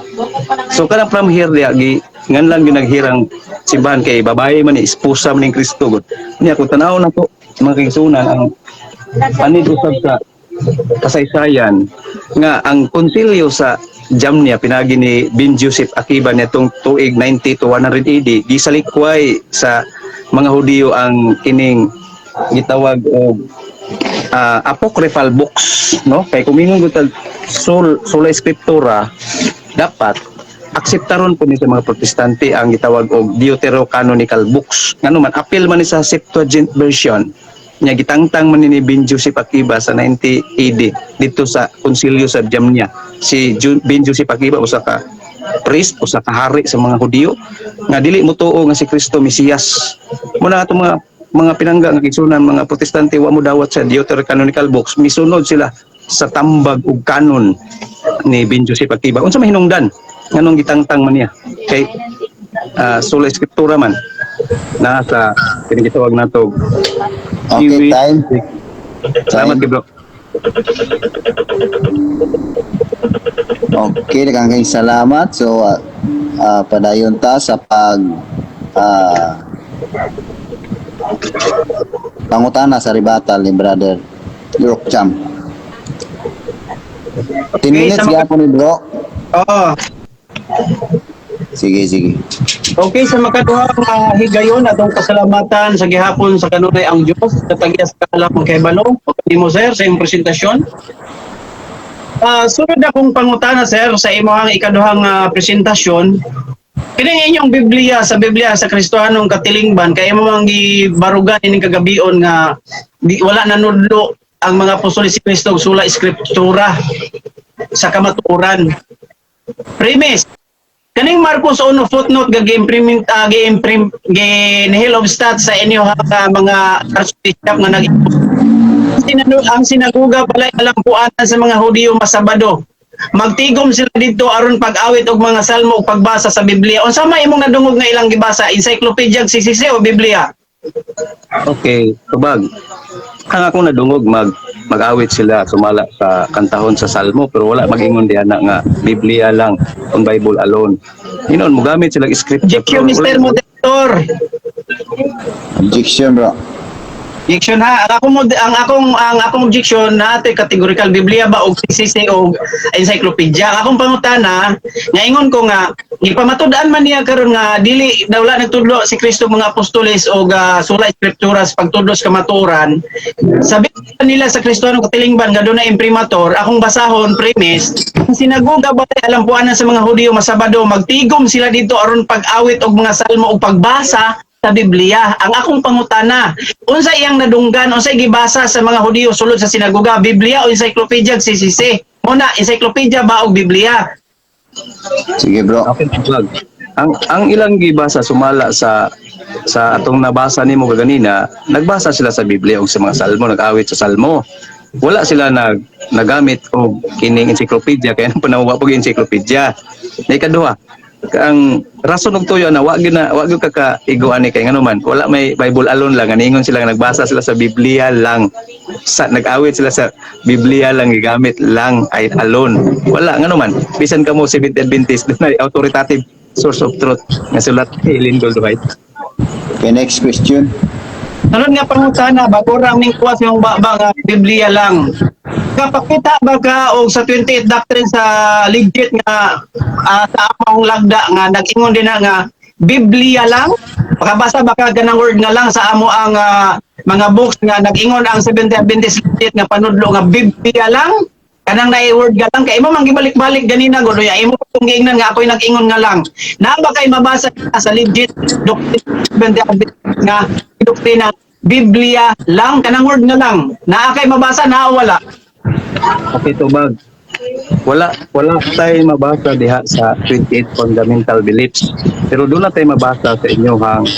So kanang from here diya, gi ngan lang gyud naghirang simbahan kay babae man ni, esposa man ning Kristo gud. Niya kung tan-aw na to, mga kaigsuonan, ang panid usab sa kasaysayan nga ang konsilyo sa Jamnia pinagi ni Ben Joseph Akiba nitong tuig 90 to 100 AD, gisalikway sa mga Hudiyo ang kining gitawag og apocryphal books, no? Kay kung mingon gud tag sola scriptura, dapat akseptaron po ni sa mga Protestante ang gitawag og deuterocanonical books, ngano man appeal man ni sa Septuagint version. Nya gitangtang man ni Ben Joseph Akiba sa 90 AD dito sa konsilyo sa Jamnia. Si Ben Joseph Akiba usa ka priest, usa ka hari sa mga Hudiyo nga dili motuo nga si Kristo Mesiyas. Muna atong mga mga pinangga nga kaigsuonan, mga Protestante, wa mo dawat sa Deuterocanonical books, misunod sila sa tambag ug canon ni Ben Joseph Akiba. Unsa may hinungdan nganong gitangtang man niya kay sola scriptura man na sa kining gitawag nato? Okay, Kiwi. Time. Salamat Time. Kay bro. Okay, daghang kayong salamat. So, padayon ta sa pag pangutana sa rebuttal ni Brother Rock Cham. 10 minutes gyapon ni bro. Oo. Sige, sige. Okay, sa makaduha nga higayon, atong pasalamatan sa gihapon sa kanunay ang Dios sa tag-iya sa kaalam ug kahibalo. Okay mo, sir, sa imong presentasyon. Sunod akong pangutana, sir, sa imong ikaduhang presentasyon. Kining inyong Biblia, sa Biblia sa Kristohanong Katilingban, kay imo mang gibarugan ining kagabion nga di, wala nanudlo ang mga apostoles si Kristo og sola scriptura sa kamatuoran. Premise, kaning Marcos 1 footnote ga gi-implement gi-imprim gi nihil obstat sa inyo ha, mga archbishop nga nag ang sinagoga pala alampuanan sa mga Hudiyo masabado. Magtigom sila dito aron pag-awit og mga salmo ug pagbasa sa Biblia. Unsa may imong nadungog nga ilang gibasa? Encyclopedia CCC o Biblia? Okay, tubag. Ang akong nadungog, mag-awit sila sumala sa kantahon sa Salmo, pero wala mag-ingon diha na nga Biblia lang on Bible alone. Hinon mo gamit sila scripture. Objection, pero Mr. Moderator. Objection, bro. Objection ha. Ang akong objection na ate categorical Biblia ba og CCC o encyclopedia. Ang akong pangutana, nga ingon ko nga gipamatud-an man niya karon nga dili daw wala nagtudlo si Kristo mga apostoles og sola scriptura sa pagtudlo sa kamatuoran. Sabi nila sa Kristohanong Katilingban nga dunay imprimatur, akong basahon premise, ang sinagoga ba ay alampuanan sa mga Hudiyo masabado, magtigom sila dito aron pag-awit og mga salmo ug pagbasa sa Biblia. Ang akong pangutana, unsa iyang nadunggan, unsa gibasa sa mga Hudiyo sulod sa sinagoga, Biblia o encyclopedia CCC? Muna, encyclopedia ba o Biblia? Sige, bro. Okay, tubag. Ang ilang gibasa sumala sa atong nabasa nimo kaganina, nagbasa sila sa Biblia ug sa mga salmo, nag-awit sa salmo. Wala sila nagamit og kining encyclopedia kay anong panahon wa pug encyclopedia. Na ikaduha, ang rason og tuyo na wa gyud na wa gyud ka kaigo ani kay ngano man wala may Bible alone lang, aningon sila nga nagbasa sila sa Biblia lang, sa nag-awit sila sa Biblia lang, gigamit lang ay alone. Wala, ngano man bisan kamo Seventh Adventist, dunay authoritative source of truth nga sulat ni Ellen Goldwhite. Okay, next question. Sunod nga pangutana, bago ra ming kuha sa imong baba nga Biblia lang. Kapakita ba ka og sa 28 doctrine sa legit nga sa among lagda nga nag-ingon din na nga Biblia lang? Pakabasa ba ka ganang word nga lang sa amo ang mga books nga nag-ingon ang Seventh Adventist legit nga panudlo nga Biblia lang? Kanang na word nga lang kay imo man gibalik-balik ganina gud ya imo kung giingnan nga ako'y nag-ingon nga lang. Na ba kay mabasa sa legit doctrine Seventh Adventist nga doktrina Biblia lang, kanang word nga lang? Naa kay mabasa na wala? Okay, tubag. Wala tay mabasa diha sa 28 fundamental beliefs. Pero doon na tayo mabasa sa inyong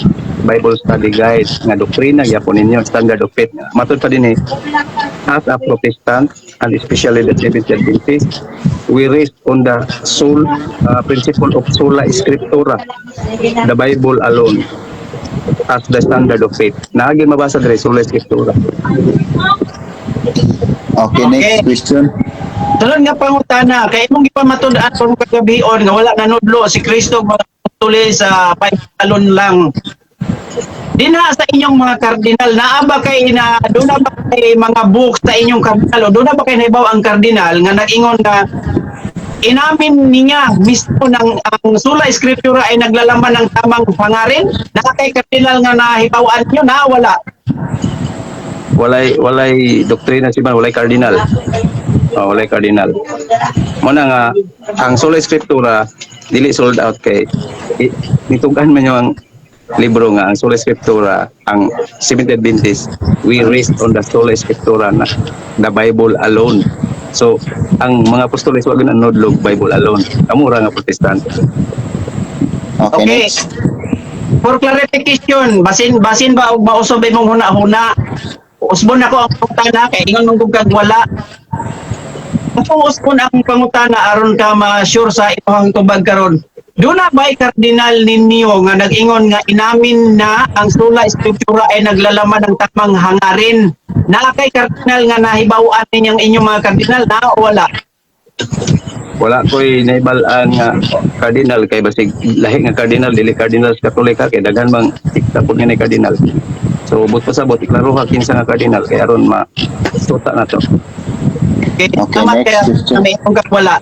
Bible study guide nga doktrina gyapon ninyo, standard of faith. Matud pa din eh, as a Protestant and especially the Seventh Adventist, we rest on the sole principle of sola scriptura, the Bible alone as the standard of faith. Naagin mabasa dire sola scriptura. Okay, next question. Sunod nga pangutana, kay imong gipamatud-an kung kagabion nga wala nanudlo si Kristo mga tuli sa Bible alone lang. Dinha sa inyong mga kardinal, naa ba kay na doon na ba kay mga books sa inyong kardinal o doon na ba kay nahibaw ang kardinal nga nag-ingon na inamin niya mismo ng ang sola scriptura ay naglalaman ng tamang hangarin? Naa kay kardinal nga nahibawan niyo na wala? Walay doktrina si man, walay cardinal. Oh, walay cardinal. Mo na nga ang sola scriptura dili sold out kay nitug-an man yung ang libro nga ang sola scriptura, ang Seventh Adventist, we rest on the sola scriptura na the Bible alone. So ang mga apostoles wa gyud nanudlog Bible alone. Amo ra nga Protestant. Okay, Okay. next. For clarification, basin basin ba og mausob imong huna-huna? Usbon ako ang pangutana kay ingon man gud kag wala. Kung usbon ang pangutana aron ka ma-sure sa imong tubag karon. Duna ba'y kardinal ninyo nga nag-ingon nga inamin na ang sola scriptura ay naglalaman ng tamang hangarin? Naa kay kardinal nga nahibaw-an ninyang inyong mga kardinal na o wala? Wala ko'y naibal-an nga cardinal kay basig lahi nga cardinal, dili cardinal sa Katolika, kay daghan bang sikta pud nga cardinal. So but pasabot, iklaro ha kinsa nga cardinal kay aron ma suta na to. Okay, Okay, tama next kaya question. na may imong wala.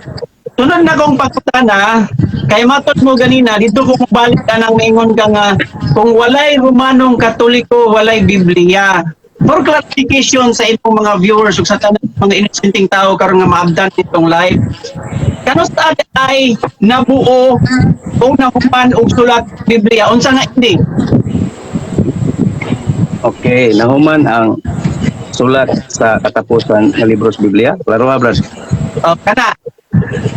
Sunod na kong pangutana, kay matod mo ganina, dito ko balik ka nang maingon ka nga, kung walay Romanong Katoliko, walay Biblia. For clarification sa inyong mga viewers ug sa tanan mga innocenteng tao karon nga maabdan nitong live, kanus-a ay nabuo o nahuman og sulat Biblia? Unsa nga ending? Okay, nahuman ang sulat sa katapusan ng libro sa Biblia. Klaro ha, Brad? Oh, kana.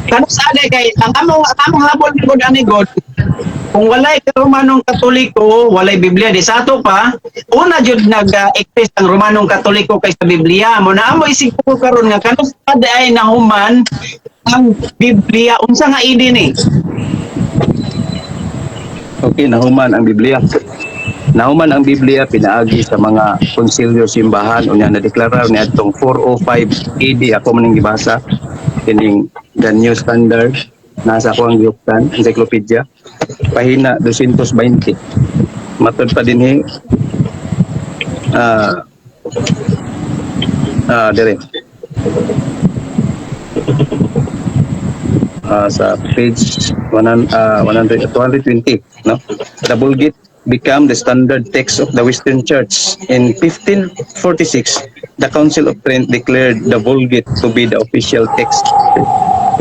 Kanus-a kay ang among habol ni God ani God, kung walay Romanong Katoliko, walay Biblia. Di sa ato pa, una jud nag-exist ang Romanong Katoliko kaysa Biblia. Mo na amo isip ko karon nga kanus-a ay nahuman ang Biblia? Unsa nga ID ni? Okay, nahuman ang Biblia. Nahuman ang Biblia pinaagi sa mga konsilyo simbahan. Unya nadeklarar niadtong 405 AD. Ako man ning gibasa kining The New Standard, nasa ako ang gihuptan encyclopedia, pahina 220. Matod pa dinhi dire sa page 100, 100, 220, no? The Vulgate became the standard text of the Western Church. In 1546, the Council of Trent declared the Vulgate to be the official text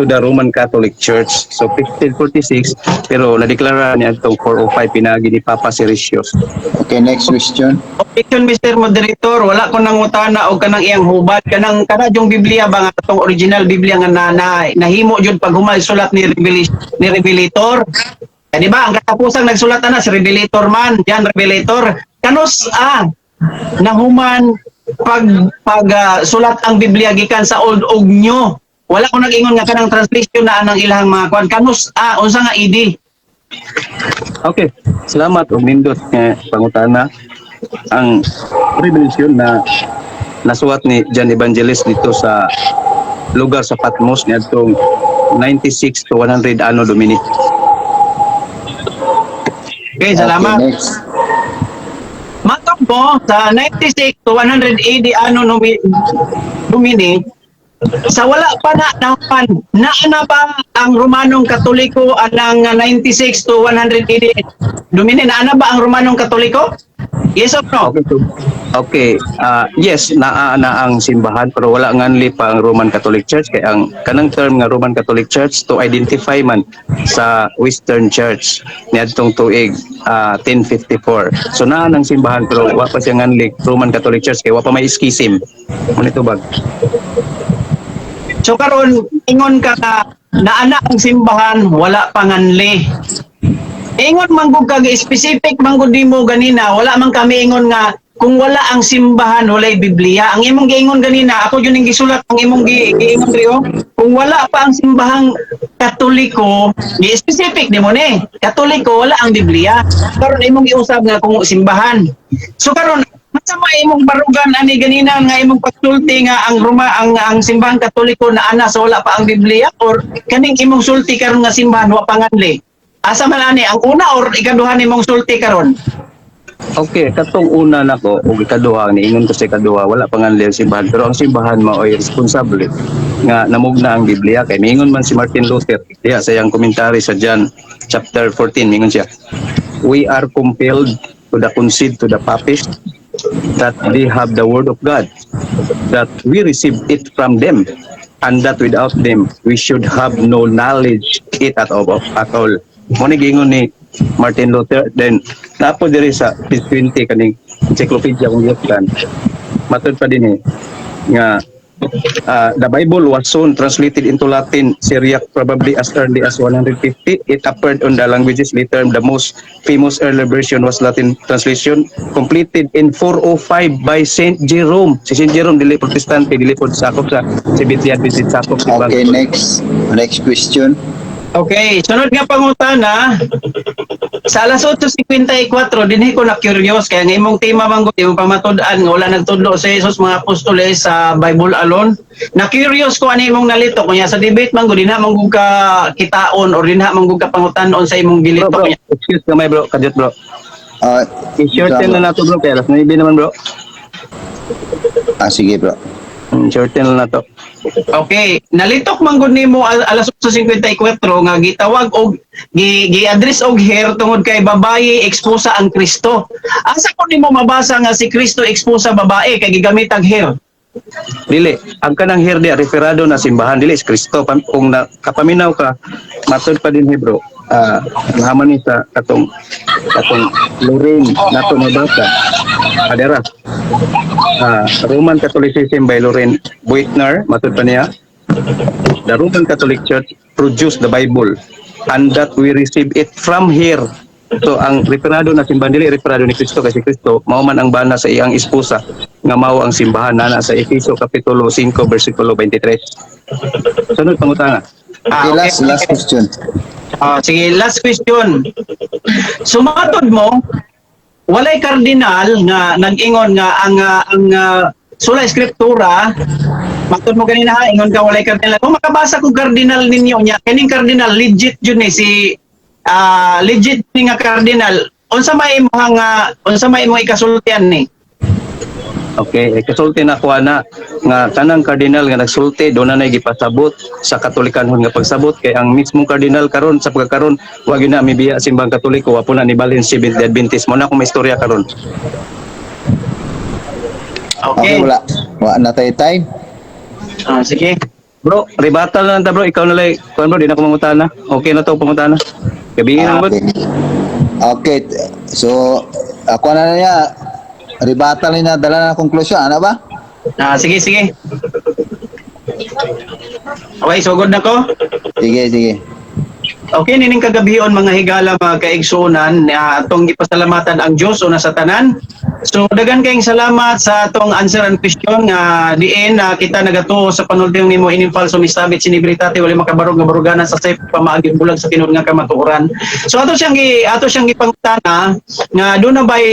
to the Roman Catholic Church. So 1546, pero nadeklara niya itong 405 pinagi ni Papa Siricius. Okay, next question. Objection, Mr. Moderator, wala ko nangutana og kanang iyang hubad, kanang kana yung Biblia ba nga atong original Biblia nga na nahimo jud pag human sulat ni Revelator. Eh, di ba ang katapusang nagsulat na si Revelator man, John Revelator. Kanus-a nahuman pag pag sulat ang Biblia gikan sa Old ug New? Wala ko nag-ingon nga kanang translation na anang ilang mga kwan. Kanus-a, unsa nga ID? Okay, salamat og nindot nga pangutana. Ang revelation na nasuwat ni John Evangelist dito sa lugar sa Patmos niadtong 96 to 100 Anno Domini. Okay, salamat. Okay, next. Matod mo, sa 96 to 100 AD Anno Domini, sa wala pa na naman, naana ba ang Romanong Katoliko anang 96 to 100 AD Domini, naana ba ang Romanong Katoliko? Yes or no? Okay, yes, naa na ang simbahan pero wala nganli pa ang Roman Catholic Church kay ang kanang term nga Roman Catholic Church to identify man sa Western Church niadtong tuig 1054. So naa nang simbahan pero wa pa siya nganli Roman Catholic Church kay wa pa may schism. Mo ni tubag. So karon ingon ka nga naana ang simbahan, wala pa nganli. Ingon man gud kag specific man gud nimo ganina, wala man kami ingon nga kung wala ang simbahan walay Biblia. Ang imong giingon ganina, ako jud ning gisulat ang imong giingon diri oh. Kung wala pa ang simbahang Katoliko, gi specific nimo ni. Katoliko, wala ang Biblia. Karon imong giusab nga kung simbahan. So karon masama imong barugan ani ganina nga imong pagsulti nga ang Roma ang simbahang Katoliko na ana sa wala pa ang Biblia or kaning imong sulti karon nga simbahan wa pa nganli. Asa man ani ang una or ikaduha nimong sulti karon? Okay, katong una nako ug ikaduha, niingon ko sa ikaduha, wala pa nganli ang simbahan pero ang simbahan mao ay responsable nga namugna ang Biblia kay miingon man si Martin Luther diha sa iyang commentary sa John chapter 14. Miingon siya, "We are compelled to the concede to the papists that they have the word of God, that we receive it from them and that without them we should have no knowledge it at all at all." Mo ni giingon ni Martin Luther. Then napo diri sa page 20 kaning encyclopedia kung gihuptan, matod pa din eh nga The Bible was soon translated into Latin, Syriac, probably as early as 150. It appeared on the languages later. The most famous early version was Latin translation, completed in 405 by Saint Jerome. Si Saint Jerome, dili Protestante, dili pod sakop sa Seventh-day Adventist, sakop si Okay, next. Next question. Okay, sunod nga pangutana. Sa alas 8:54, dinhi ko na curious kaya nga imong tema man gud, imong pamatud-an nga wala nagtudlo sa Jesus mga apostoles sa Bible alone. Na curious ko ani imong nalito kunya sa debate man gud dinha man gud ka kitaon or dinha man gud ka pangutanon sa imong Bro, gilito bro, kunya. Excuse gamay, bro, kadyot, bro. I-shorten na nato, bro, kaya alas 9 naman, bro. Ah, sige, bro. Shorten na nato. Okay, nalitok man gud nimo alas 8:54 nga gitawag og gi-address og her tungod kay babaye esposa ang Kristo. Asa ko nimo mabasa nga si Kristo esposa babae kay gigamit ang her? Dili, ang kanang here di referado na simbahan, dili si Kristo. Kung na, kapaminaw ka, matod pa din, bro. Ah, uh, ni sa katong Lorraine nato mabasa. Adera. Ah, Roman Catholicism by Lorraine Buettner, matod pa niya. The Roman Catholic Church produced the Bible and that we receive it from here. So ang referado na simbahan, dili referado ni Kristo, kasi Kristo mao man ang bana sa iyang esposa nga mao ang simbahan nana sa Efeso kapitulo 5 bersikulo 23. Sunod pangutana. Ah, Okay, last last question. Ah, sige, last question. Sumatod mo, walay kardinal nga nag-ingon nga ang sola scriptura. Matod mo ganina ha, ingon ka walay kardinal. Kung makabasa ko kardinal ninyo nya, kining kardinal legit jud ni si legit ni nga kardinal. Unsa may imong ikasultian ni? Okay, eh, kasulti na kuha na nga kanang kardinal nga nagsulti doon na gipasabot sa Katolikanhon nga pagsabot, kay ang mismong kardinal karon sa pagkakaron wa gyud na mibiya simbang Katoliko, wa po na nibalhin Seventh Day Adventist mo na akong may istorya karon. Okay, Okay. wala. Wala na tayo time. Ah, sige. Bro, rebuttal na lang ta, bro, ikaw na lang kuan, bro, di na ko mangutana. Okay na to pangutana. Gabi na. Okay. Okay. So, ako na niya. Rebuttal na, dala na conclusion. Ano ba? Ah, sige, sige. Okay, sugod na ko. Sige, sige. Okay, nining kagabion, mga higala, mga kaigsuonan, atong gipasalamatan ang Dios una sa tanan. So daghan kayong salamat sa atong answer and question nga diin na kita nagatuo sa panultihong nimo ining falsum istabit sine veritate, wala makabarog nga baruganan sa safe pamaagi bulag sa tinuod nga kamatuoran. So ato siyang gipangutana nga doon na bay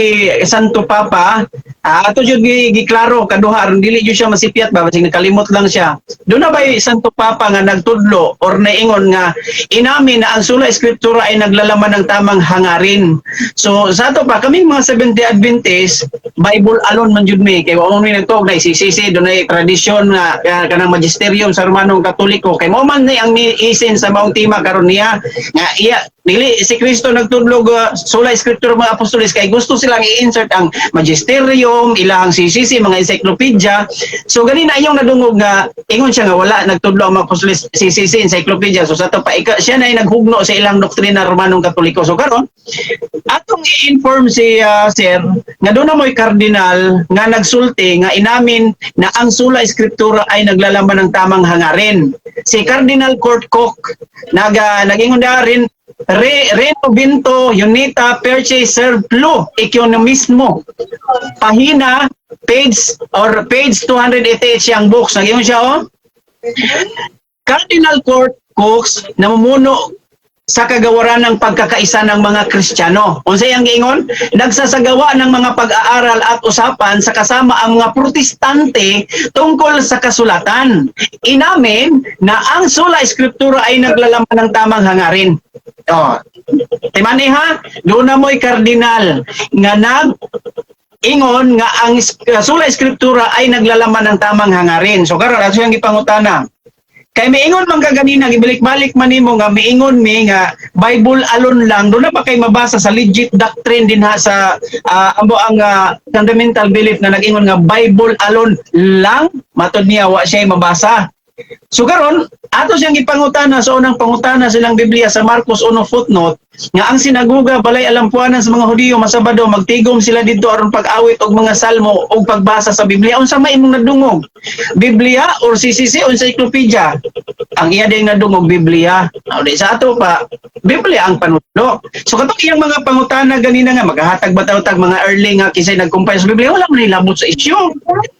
Santo Papa, ato jud giklaro kaduha aron dili jud siya masipyat ba, basig nakalimot lang siya. Doon na bay Santo Papa nga nagtudlo or naingon nga inamin na ang sola scriptura ay naglalaman ng tamang hangarin? So sa ato pa, kaming mga Seventh-day Adventist, Bible alone man jud mi, kay wa mo mi nagtuog na CCC, dunay tradisyon nga kanang magisterium sa Romanong Katoliko, kay mo man ni ang ni-essence sa maong tema karon niya nga iya dili si Kristo nagtudlog sola scriptura mga apostoles, kay gusto silang i-insert ang magisterium, ilang CCC, mga encyclopedia. So ganina inyong nadungog nga ingon siya nga wala nagtudlo ang mga apostoles CCC, encyclopedia. So sa ato pa ika, siya na ay naghugno sa ilang doktrina Romanong Katoliko. So karon atong i-inform si sir nga doon na mo'y kardinal nga nagsulti nga inamin na ang sola scriptura ay naglalaman ng tamang hangarin. Si Cardinal Kurt Koch nagingon na rin Re, Reno Vinto Unita Perche Serve Plu Economismo pahina page or page 288 siyang books. Nagingon siya, oh, Cardinal Kurt Koch namumuno sa kagawaran ng pagkakaisa ng mga Kristiyano. Unsay ang giingon? Nagsasagawa ng mga pag-aaral at usapan sa kasama ang mga Protestante tungkol sa kasulatan. Inamin na ang sola scriptura ay naglalaman ng tamang hangarin. Oh. Timani ha, doon na mo'y kardinal nga nag ingon nga ang sola scriptura ay naglalaman ng tamang hangarin. So karon ato siyang gipangutana. Kay miingon man ka ganina, gibalik-balik man nimo nga miingon mi nga Bible alone lang. Doon na ba kay mabasa sa legit doctrine din ha sa amo ang fundamental belief na nag-ingon nga Bible alone lang? Matod niya wa siya mabasa. So karon, ato siyang gipangutana sa unang pangutana silang Biblia sa Marcos 1 footnote nga ang sinagoga balay alampuanan sa mga Hudiyo masabado magtigom sila didto aron pag-awit og mga salmo og pagbasa sa Biblia. Unsa may imong nadungog? Biblia or CCC o encyclopedia? Ang iya ding nadungog, Biblia. O di sa ato pa, Biblia ang panudlo. So katong iyang mga pangutana ganina nga maghahatag ba tag mga early nga kinsay nag-compile sa Biblia, wala man nilabot sa issue.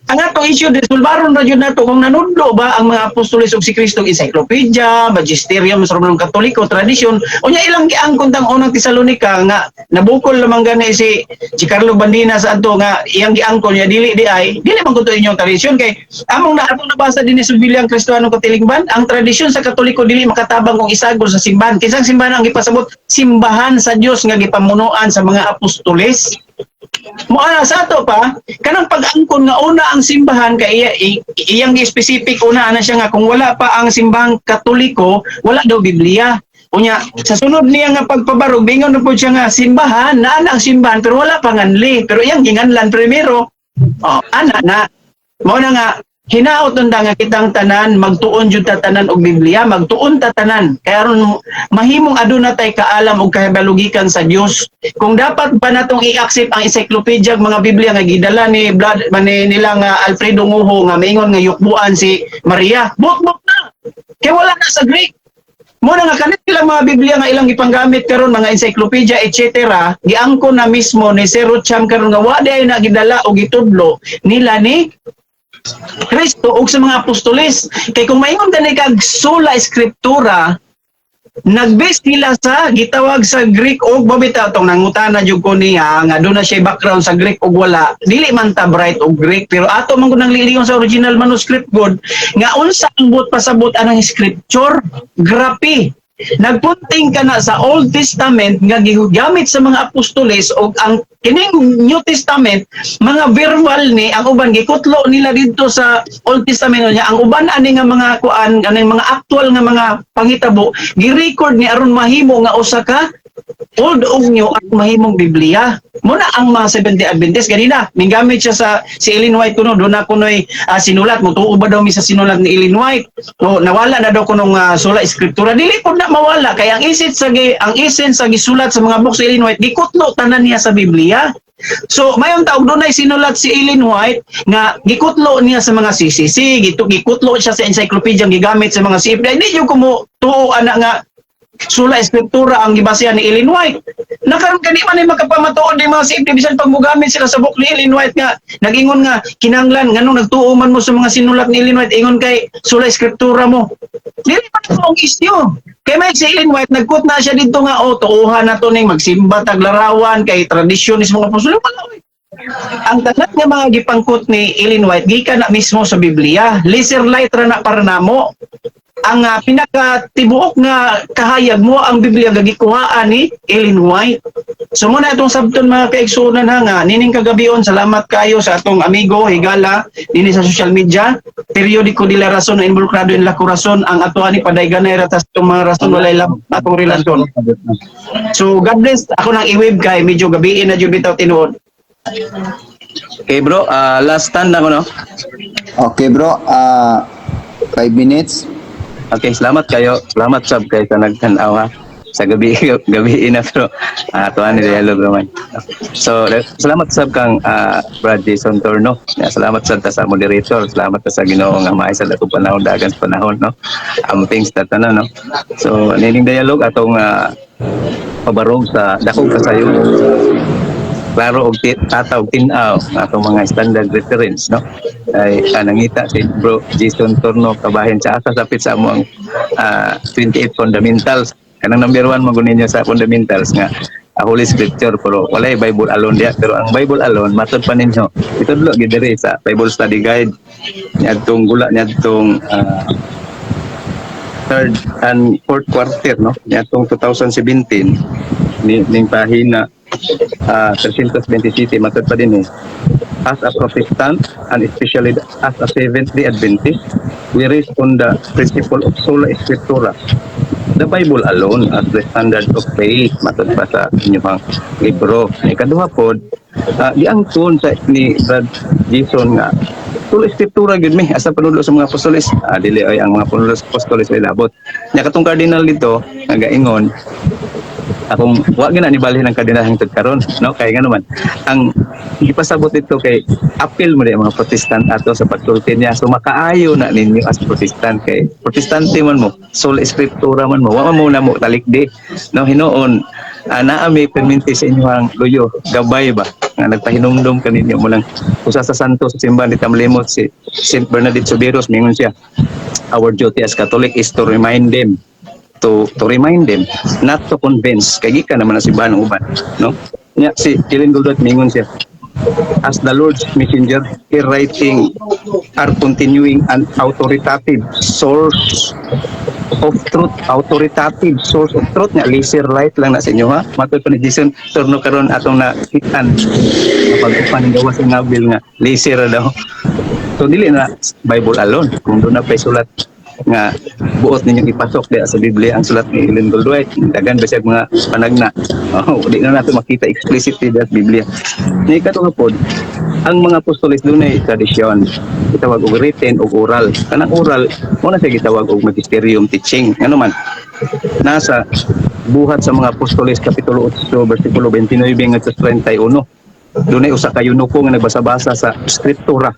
Ang atong issue, resolbaron ra jud nato kung nanudlo ba ang mga apostoles ug si Kristo og encyclopedia, magisterium sa Romano Katoliko, tradisyon. Unya ilang giangkon tang Unang Tesalonika nga nabukol lamang gani si Carlo Bandina sa adto nga iyang giangkon niya dili di ay dili man kuno inyong tradisyon kay among na atong nabasa dinhi sa Biblia ang Kristohanong Katilingban, ang tradisyon sa Katoliko dili makatabang kung isagol sa simbahan. Kinsang simbahan ang gipasabot? Simbahan sa Dios nga gipamunuan sa mga apostoles. Mo ana sa ato pa kanang pag-angkon nga una ang simbahan kay iya, iyang gi-specific una ana siya nga kung wala pa ang simbahang Katoliko, wala daw Biblia. Unya sa sunod niya nga pagpabarog, bingon na po siya nga simbahan naa na ang simbahan pero wala pa nganli, pero iyang ginganlan primero. Oh, ana na mao na nga hinaot unda nga kitang tanan magtuon jud ta tanan og Biblia, magtuon ta tanan kay aron mahimong aduna tay kaalam og kahibalugikan sa Dios. Kung dapat ba natong i-accept ang encyclopedia ug mga Biblia nga gidala ni Blood ni nila nga Alfredo Nguho nga maingon nga yukbuan si Maria, bot-bot na kay wala na sa Greek. Mo na nga kanit ilang mga Biblia nga ilang gipanggamit karon, mga encyclopedia, etc., giangkon na mismo ni Sir Cham karon nga wa di na gidala o gitudlo nila ni Kristo ug sa mga apostoles. Kay kung maingon gani kag sola scriptura, nagbase nila sa gitawag sa Greek og babitaw tong nangutana jud ko niya nga doon na siya background sa Greek og wala, dili man ta bright og Greek, pero ato man gud nang liliyon sa original manuscript god nga unsa ang buot pasabot anang scripture grape. Nagpunting ka na sa Old Testament nga gigamit sa mga apostoles og ang kining New Testament mga verbal ni ang uban gikutlo nila didto sa Old Testament niya. Ang uban ani nga mga kuan, aning mga actual nga mga panghitabo, gi-record ni aron mahimo nga usa ka Old ug New at mahimong Biblia. Muna ang mga Seventh-day Adventist ganina, minggamit siya sa si Ellen White kuno, doon na kunoy sinulat mo, tuo ba daw mi sa sinulat ni Ellen White? O nawala na daw kunong sola scriptura. Dili pud na mawala kay ang essence sa gisulat sa mga books ni Ellen White, gikutlo tanan niya sa Biblia. So mayon taog dunay sinulat si Ellen White nga gikutlo niya sa mga CCC, gitu gikutlo siya sa encyclopedia gigamit sa mga CFD. Hindi jud ko mo tuo ana nga sola scriptura ang gibasihan ni Ellen White. Nakaron kani man ay makapamatuod ni mga CFD bisan pag mogamit sila sa book ni Ellen White nga nagingon nga kinahanglan nganong nagtuo man mo sa mga sinulat ni Ellen White, ingon kay sola scriptura mo. Dili man ito ang issue. Kay may si Ellen White nagkut na siya dito nga, oh, tuuhan na to ning magsimba tag larawan kay tradisyon ni sa mga apostol. Wala, oy. Ang tanan nga mga gipangkot ni Ellen White gikan na mismo sa Biblia. Laser light ra na para namo. Ang pinakatibuok nga kahayag mo ang Biblia nga gikuhaan ni Ellen White. So muna itong sabton, mga kaigsuonan, ha, nga nining kagabion, salamat kayo sa atong amigo Higala dinhi sa social media. Periodiko de la Razón na involucrado en la corazon ang ato ani padayganay ra ta sa atong mga rason, walay lab atong relasyon. So God bless. Ako nang i-wave kay medyo gabiin na jud bitaw tinuod. Okay bro, last stand na ko, no? Okay bro, 5 minutes. Okay, salamat kayo. Salamat sab kay sa nagtan-aw ha. Sa gabi gabi na pero tuwa ni dialogue naman. So, salamat sab kang Brad Jason Torno. Yeah, salamat sab ta sa moderator. Salamat ta sa Ginoo nga maay sa atong panahon, dagan sa panahon, no. Ang things that ano, no. So, nining dialogue atong pabarog sa dakong kasayon, klaro og tata og tin-aw ang atong mga standard reference, no, ay nangita si Bro Jason Torno kabahin sa asa sapit sa among 28 fundamentals, kanang number 1 man ninyo sa fundamentals nga Holy Scripture, pero walay Bible alone diya. Pero ang Bible alone, matod pa ninyo, itudlo gid diri sa Bible Study Guide niadtong gula niadtong third and fourth quarter, no, niadtong 2017 ni ning pahina 327. Matod pa din eh, "As a Protestant and especially as a Seventh-day Adventist, we rest on the principle of sola scriptura, the Bible alone as the standard of faith," matod pa sa inyong libro. Ikaduha pod, giangkon sa ni Brad Jason nga Sola Scriptura gyud mi asa panudlo sa mga apostoles. Ah, dili ay ang mga panudlo sa apostoles ay labot. Nya katong cardinal dito nagaingon, akong wa gyud na ni balhin ang cardinal hangtod karon, no, kay ngano man ang gipasabot dito kay apil mo di ang mga Protestant ato sa pagsulti niya. So makaayo na ninyo as Protestant kay Protestante man mo, Sola Scriptura man mo, wa man mo na mo talikdi, no. Hinuon naa mi perminti sa inyong luyo, gabay ba nga nagpahinumdom kaninyo mo lang usa sa santo sa simbahan di tamlimot, si Saint Bernadette Soubirous. Mingon siya, "Our duty as Catholic is to remind them, to remind them, not to convince," kay gikan naman ang simbahan ng uban, no. Nya si Ellen Goldwhite, mingon siya, "As the Lord's messenger, her writing are continuing an authoritative source of truth." Authoritative source of truth nga laser light lang na sa inyo, ha. Matod pa ni Jason Turno karon atong nakitan kapag gawas ang nabil nga laser daw. So dili na Bible alone. Kung doon na pa'y sulat nga buot ninyong ipasok diya sa Biblia ang sulat ni Ellen Goldwhite, daghan ba siya mga panagna. Oh, di na nato makita explicitly sa Biblia. Ni kato nga pod, ang mga apostoles dunay tradisyon, gitawag og written og oral. Kanang oral mo na siya gitawag og magisterium teaching. Ngano man, nasa Buhat sa mga Apostoles kapitulo 8 bersikulo 29 ngadto 31, dunay usa ka eunuko nga nagbasa-basa sa skriptura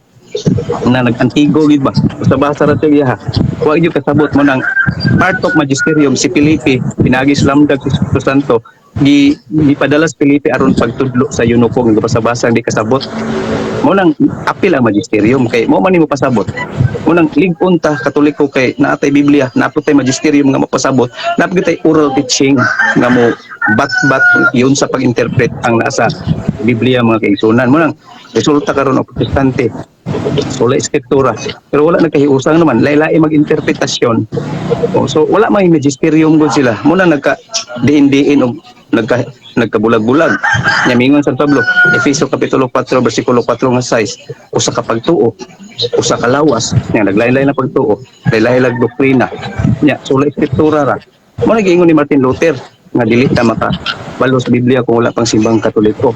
na nag-antigo gid ba, basa-basa ra siya iya, wa gyud kasabot mo nang part of magisterium. Si Felipe, pinagi sa lamdag si Espiritu Santo, gi gipadala si Felipe aron pagtudlo sa eunuko nga basa-basa, hindi kasabot. Mo nang apil ang magisterium kay mo man nimo pasabot. Mo nang lig-on ta Katoliko kay naa tay Biblia, naa pod tay magisterium nga mapasabot, naa pod tay oral teaching nga mo bat-bat yun sa pag-interpret ang nasa Biblia, mga kaigsunan. Mo nang resulta karon og Protestante, wala Escritura pero wala nagkahiusang naman, lahi-lahi mag-interpretasyon. Oh, so wala may magisterium gud sila. Mo na nagka diin-diin og nagkabulag-bulag. Nya mingon San Pablo, Efeso kapitulo 4 bersikulo 4 nga 6, usa ka pagtuo, usa ka lawas. Nya naglain-lain na pagtuo, lain-lain lag doktrina. Nya Sola Scriptura ra. Mo na giingon ni Martin Luther nga dili ta maka balo sa Biblia kung wala pang Simbang Katoliko.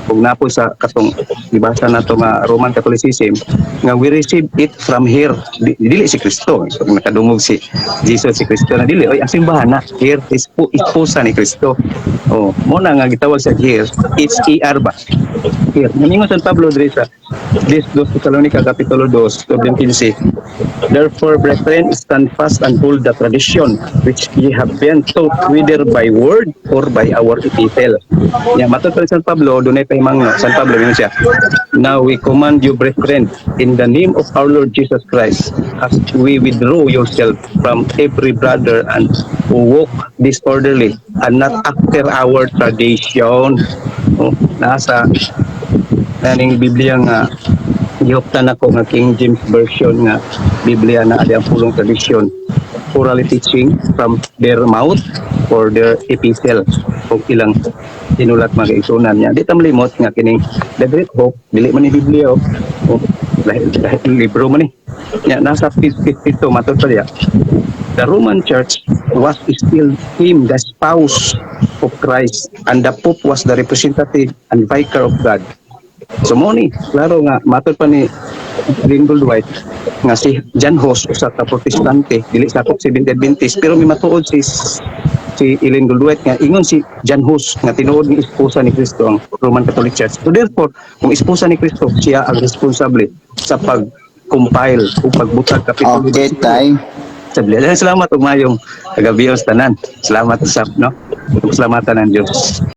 Kung napoy sa katong gibasa nato nga Roman Catholicism nga "We receive it from here," dili si Kristo. Kung nakadungog si Jesus, si Kristo na dili oy, ang simbahan na here is esposa ni Kristo. Oh, mo na nga gitawag sa here, H E R ba, here. Namingon San Pablo diri sa this dos Tesalonica kapitulo 2 15, "Therefore, brethren, stand fast and hold the tradition which ye have been taught, whether by word or by our epistle." Ya, matod pa rin San Pablo, dunay pahimangno. San Pablo, yun siya, "Now we command you, brethren, in the name of our Lord Jesus Christ, as we withdraw yourself from every brother and who walk disorderly and not after our tradition." Oh, nasa kaning Biblia nga gihuptan ako nga King James Version nga Biblia na adi ang pulong tradisyon, orally teaching from their mouth or their epistle o ilang sinulat, mga kaigsunan niya. Di ta malimot nga kining The Great Hope dili man ni Biblia, oh. Oh, dahil libro man ni. Nya nasa page 52, matod pa diya, the Roman Church was still him the spouse of Christ and the Pope was the representative and vicar of God. So mo ni, klaro nga matod pa ni Greengold White nga si John Hus usa ka Protestante, dili sakop Seventh Adventist, pero may matuod si si Ellen Goldwhite nga ingon si John Hus nga tinuod nga esposa ni Kristo ang Roman Catholic Church. So therefore, kung esposa ni Kristo, siya ang responsable sa pag-compile o pagbutag kapitulo Okay, time. sa Biblia. Salamat ug maayong kagabi sa tanan. Salamat usab, no. Salamatan ng Dios.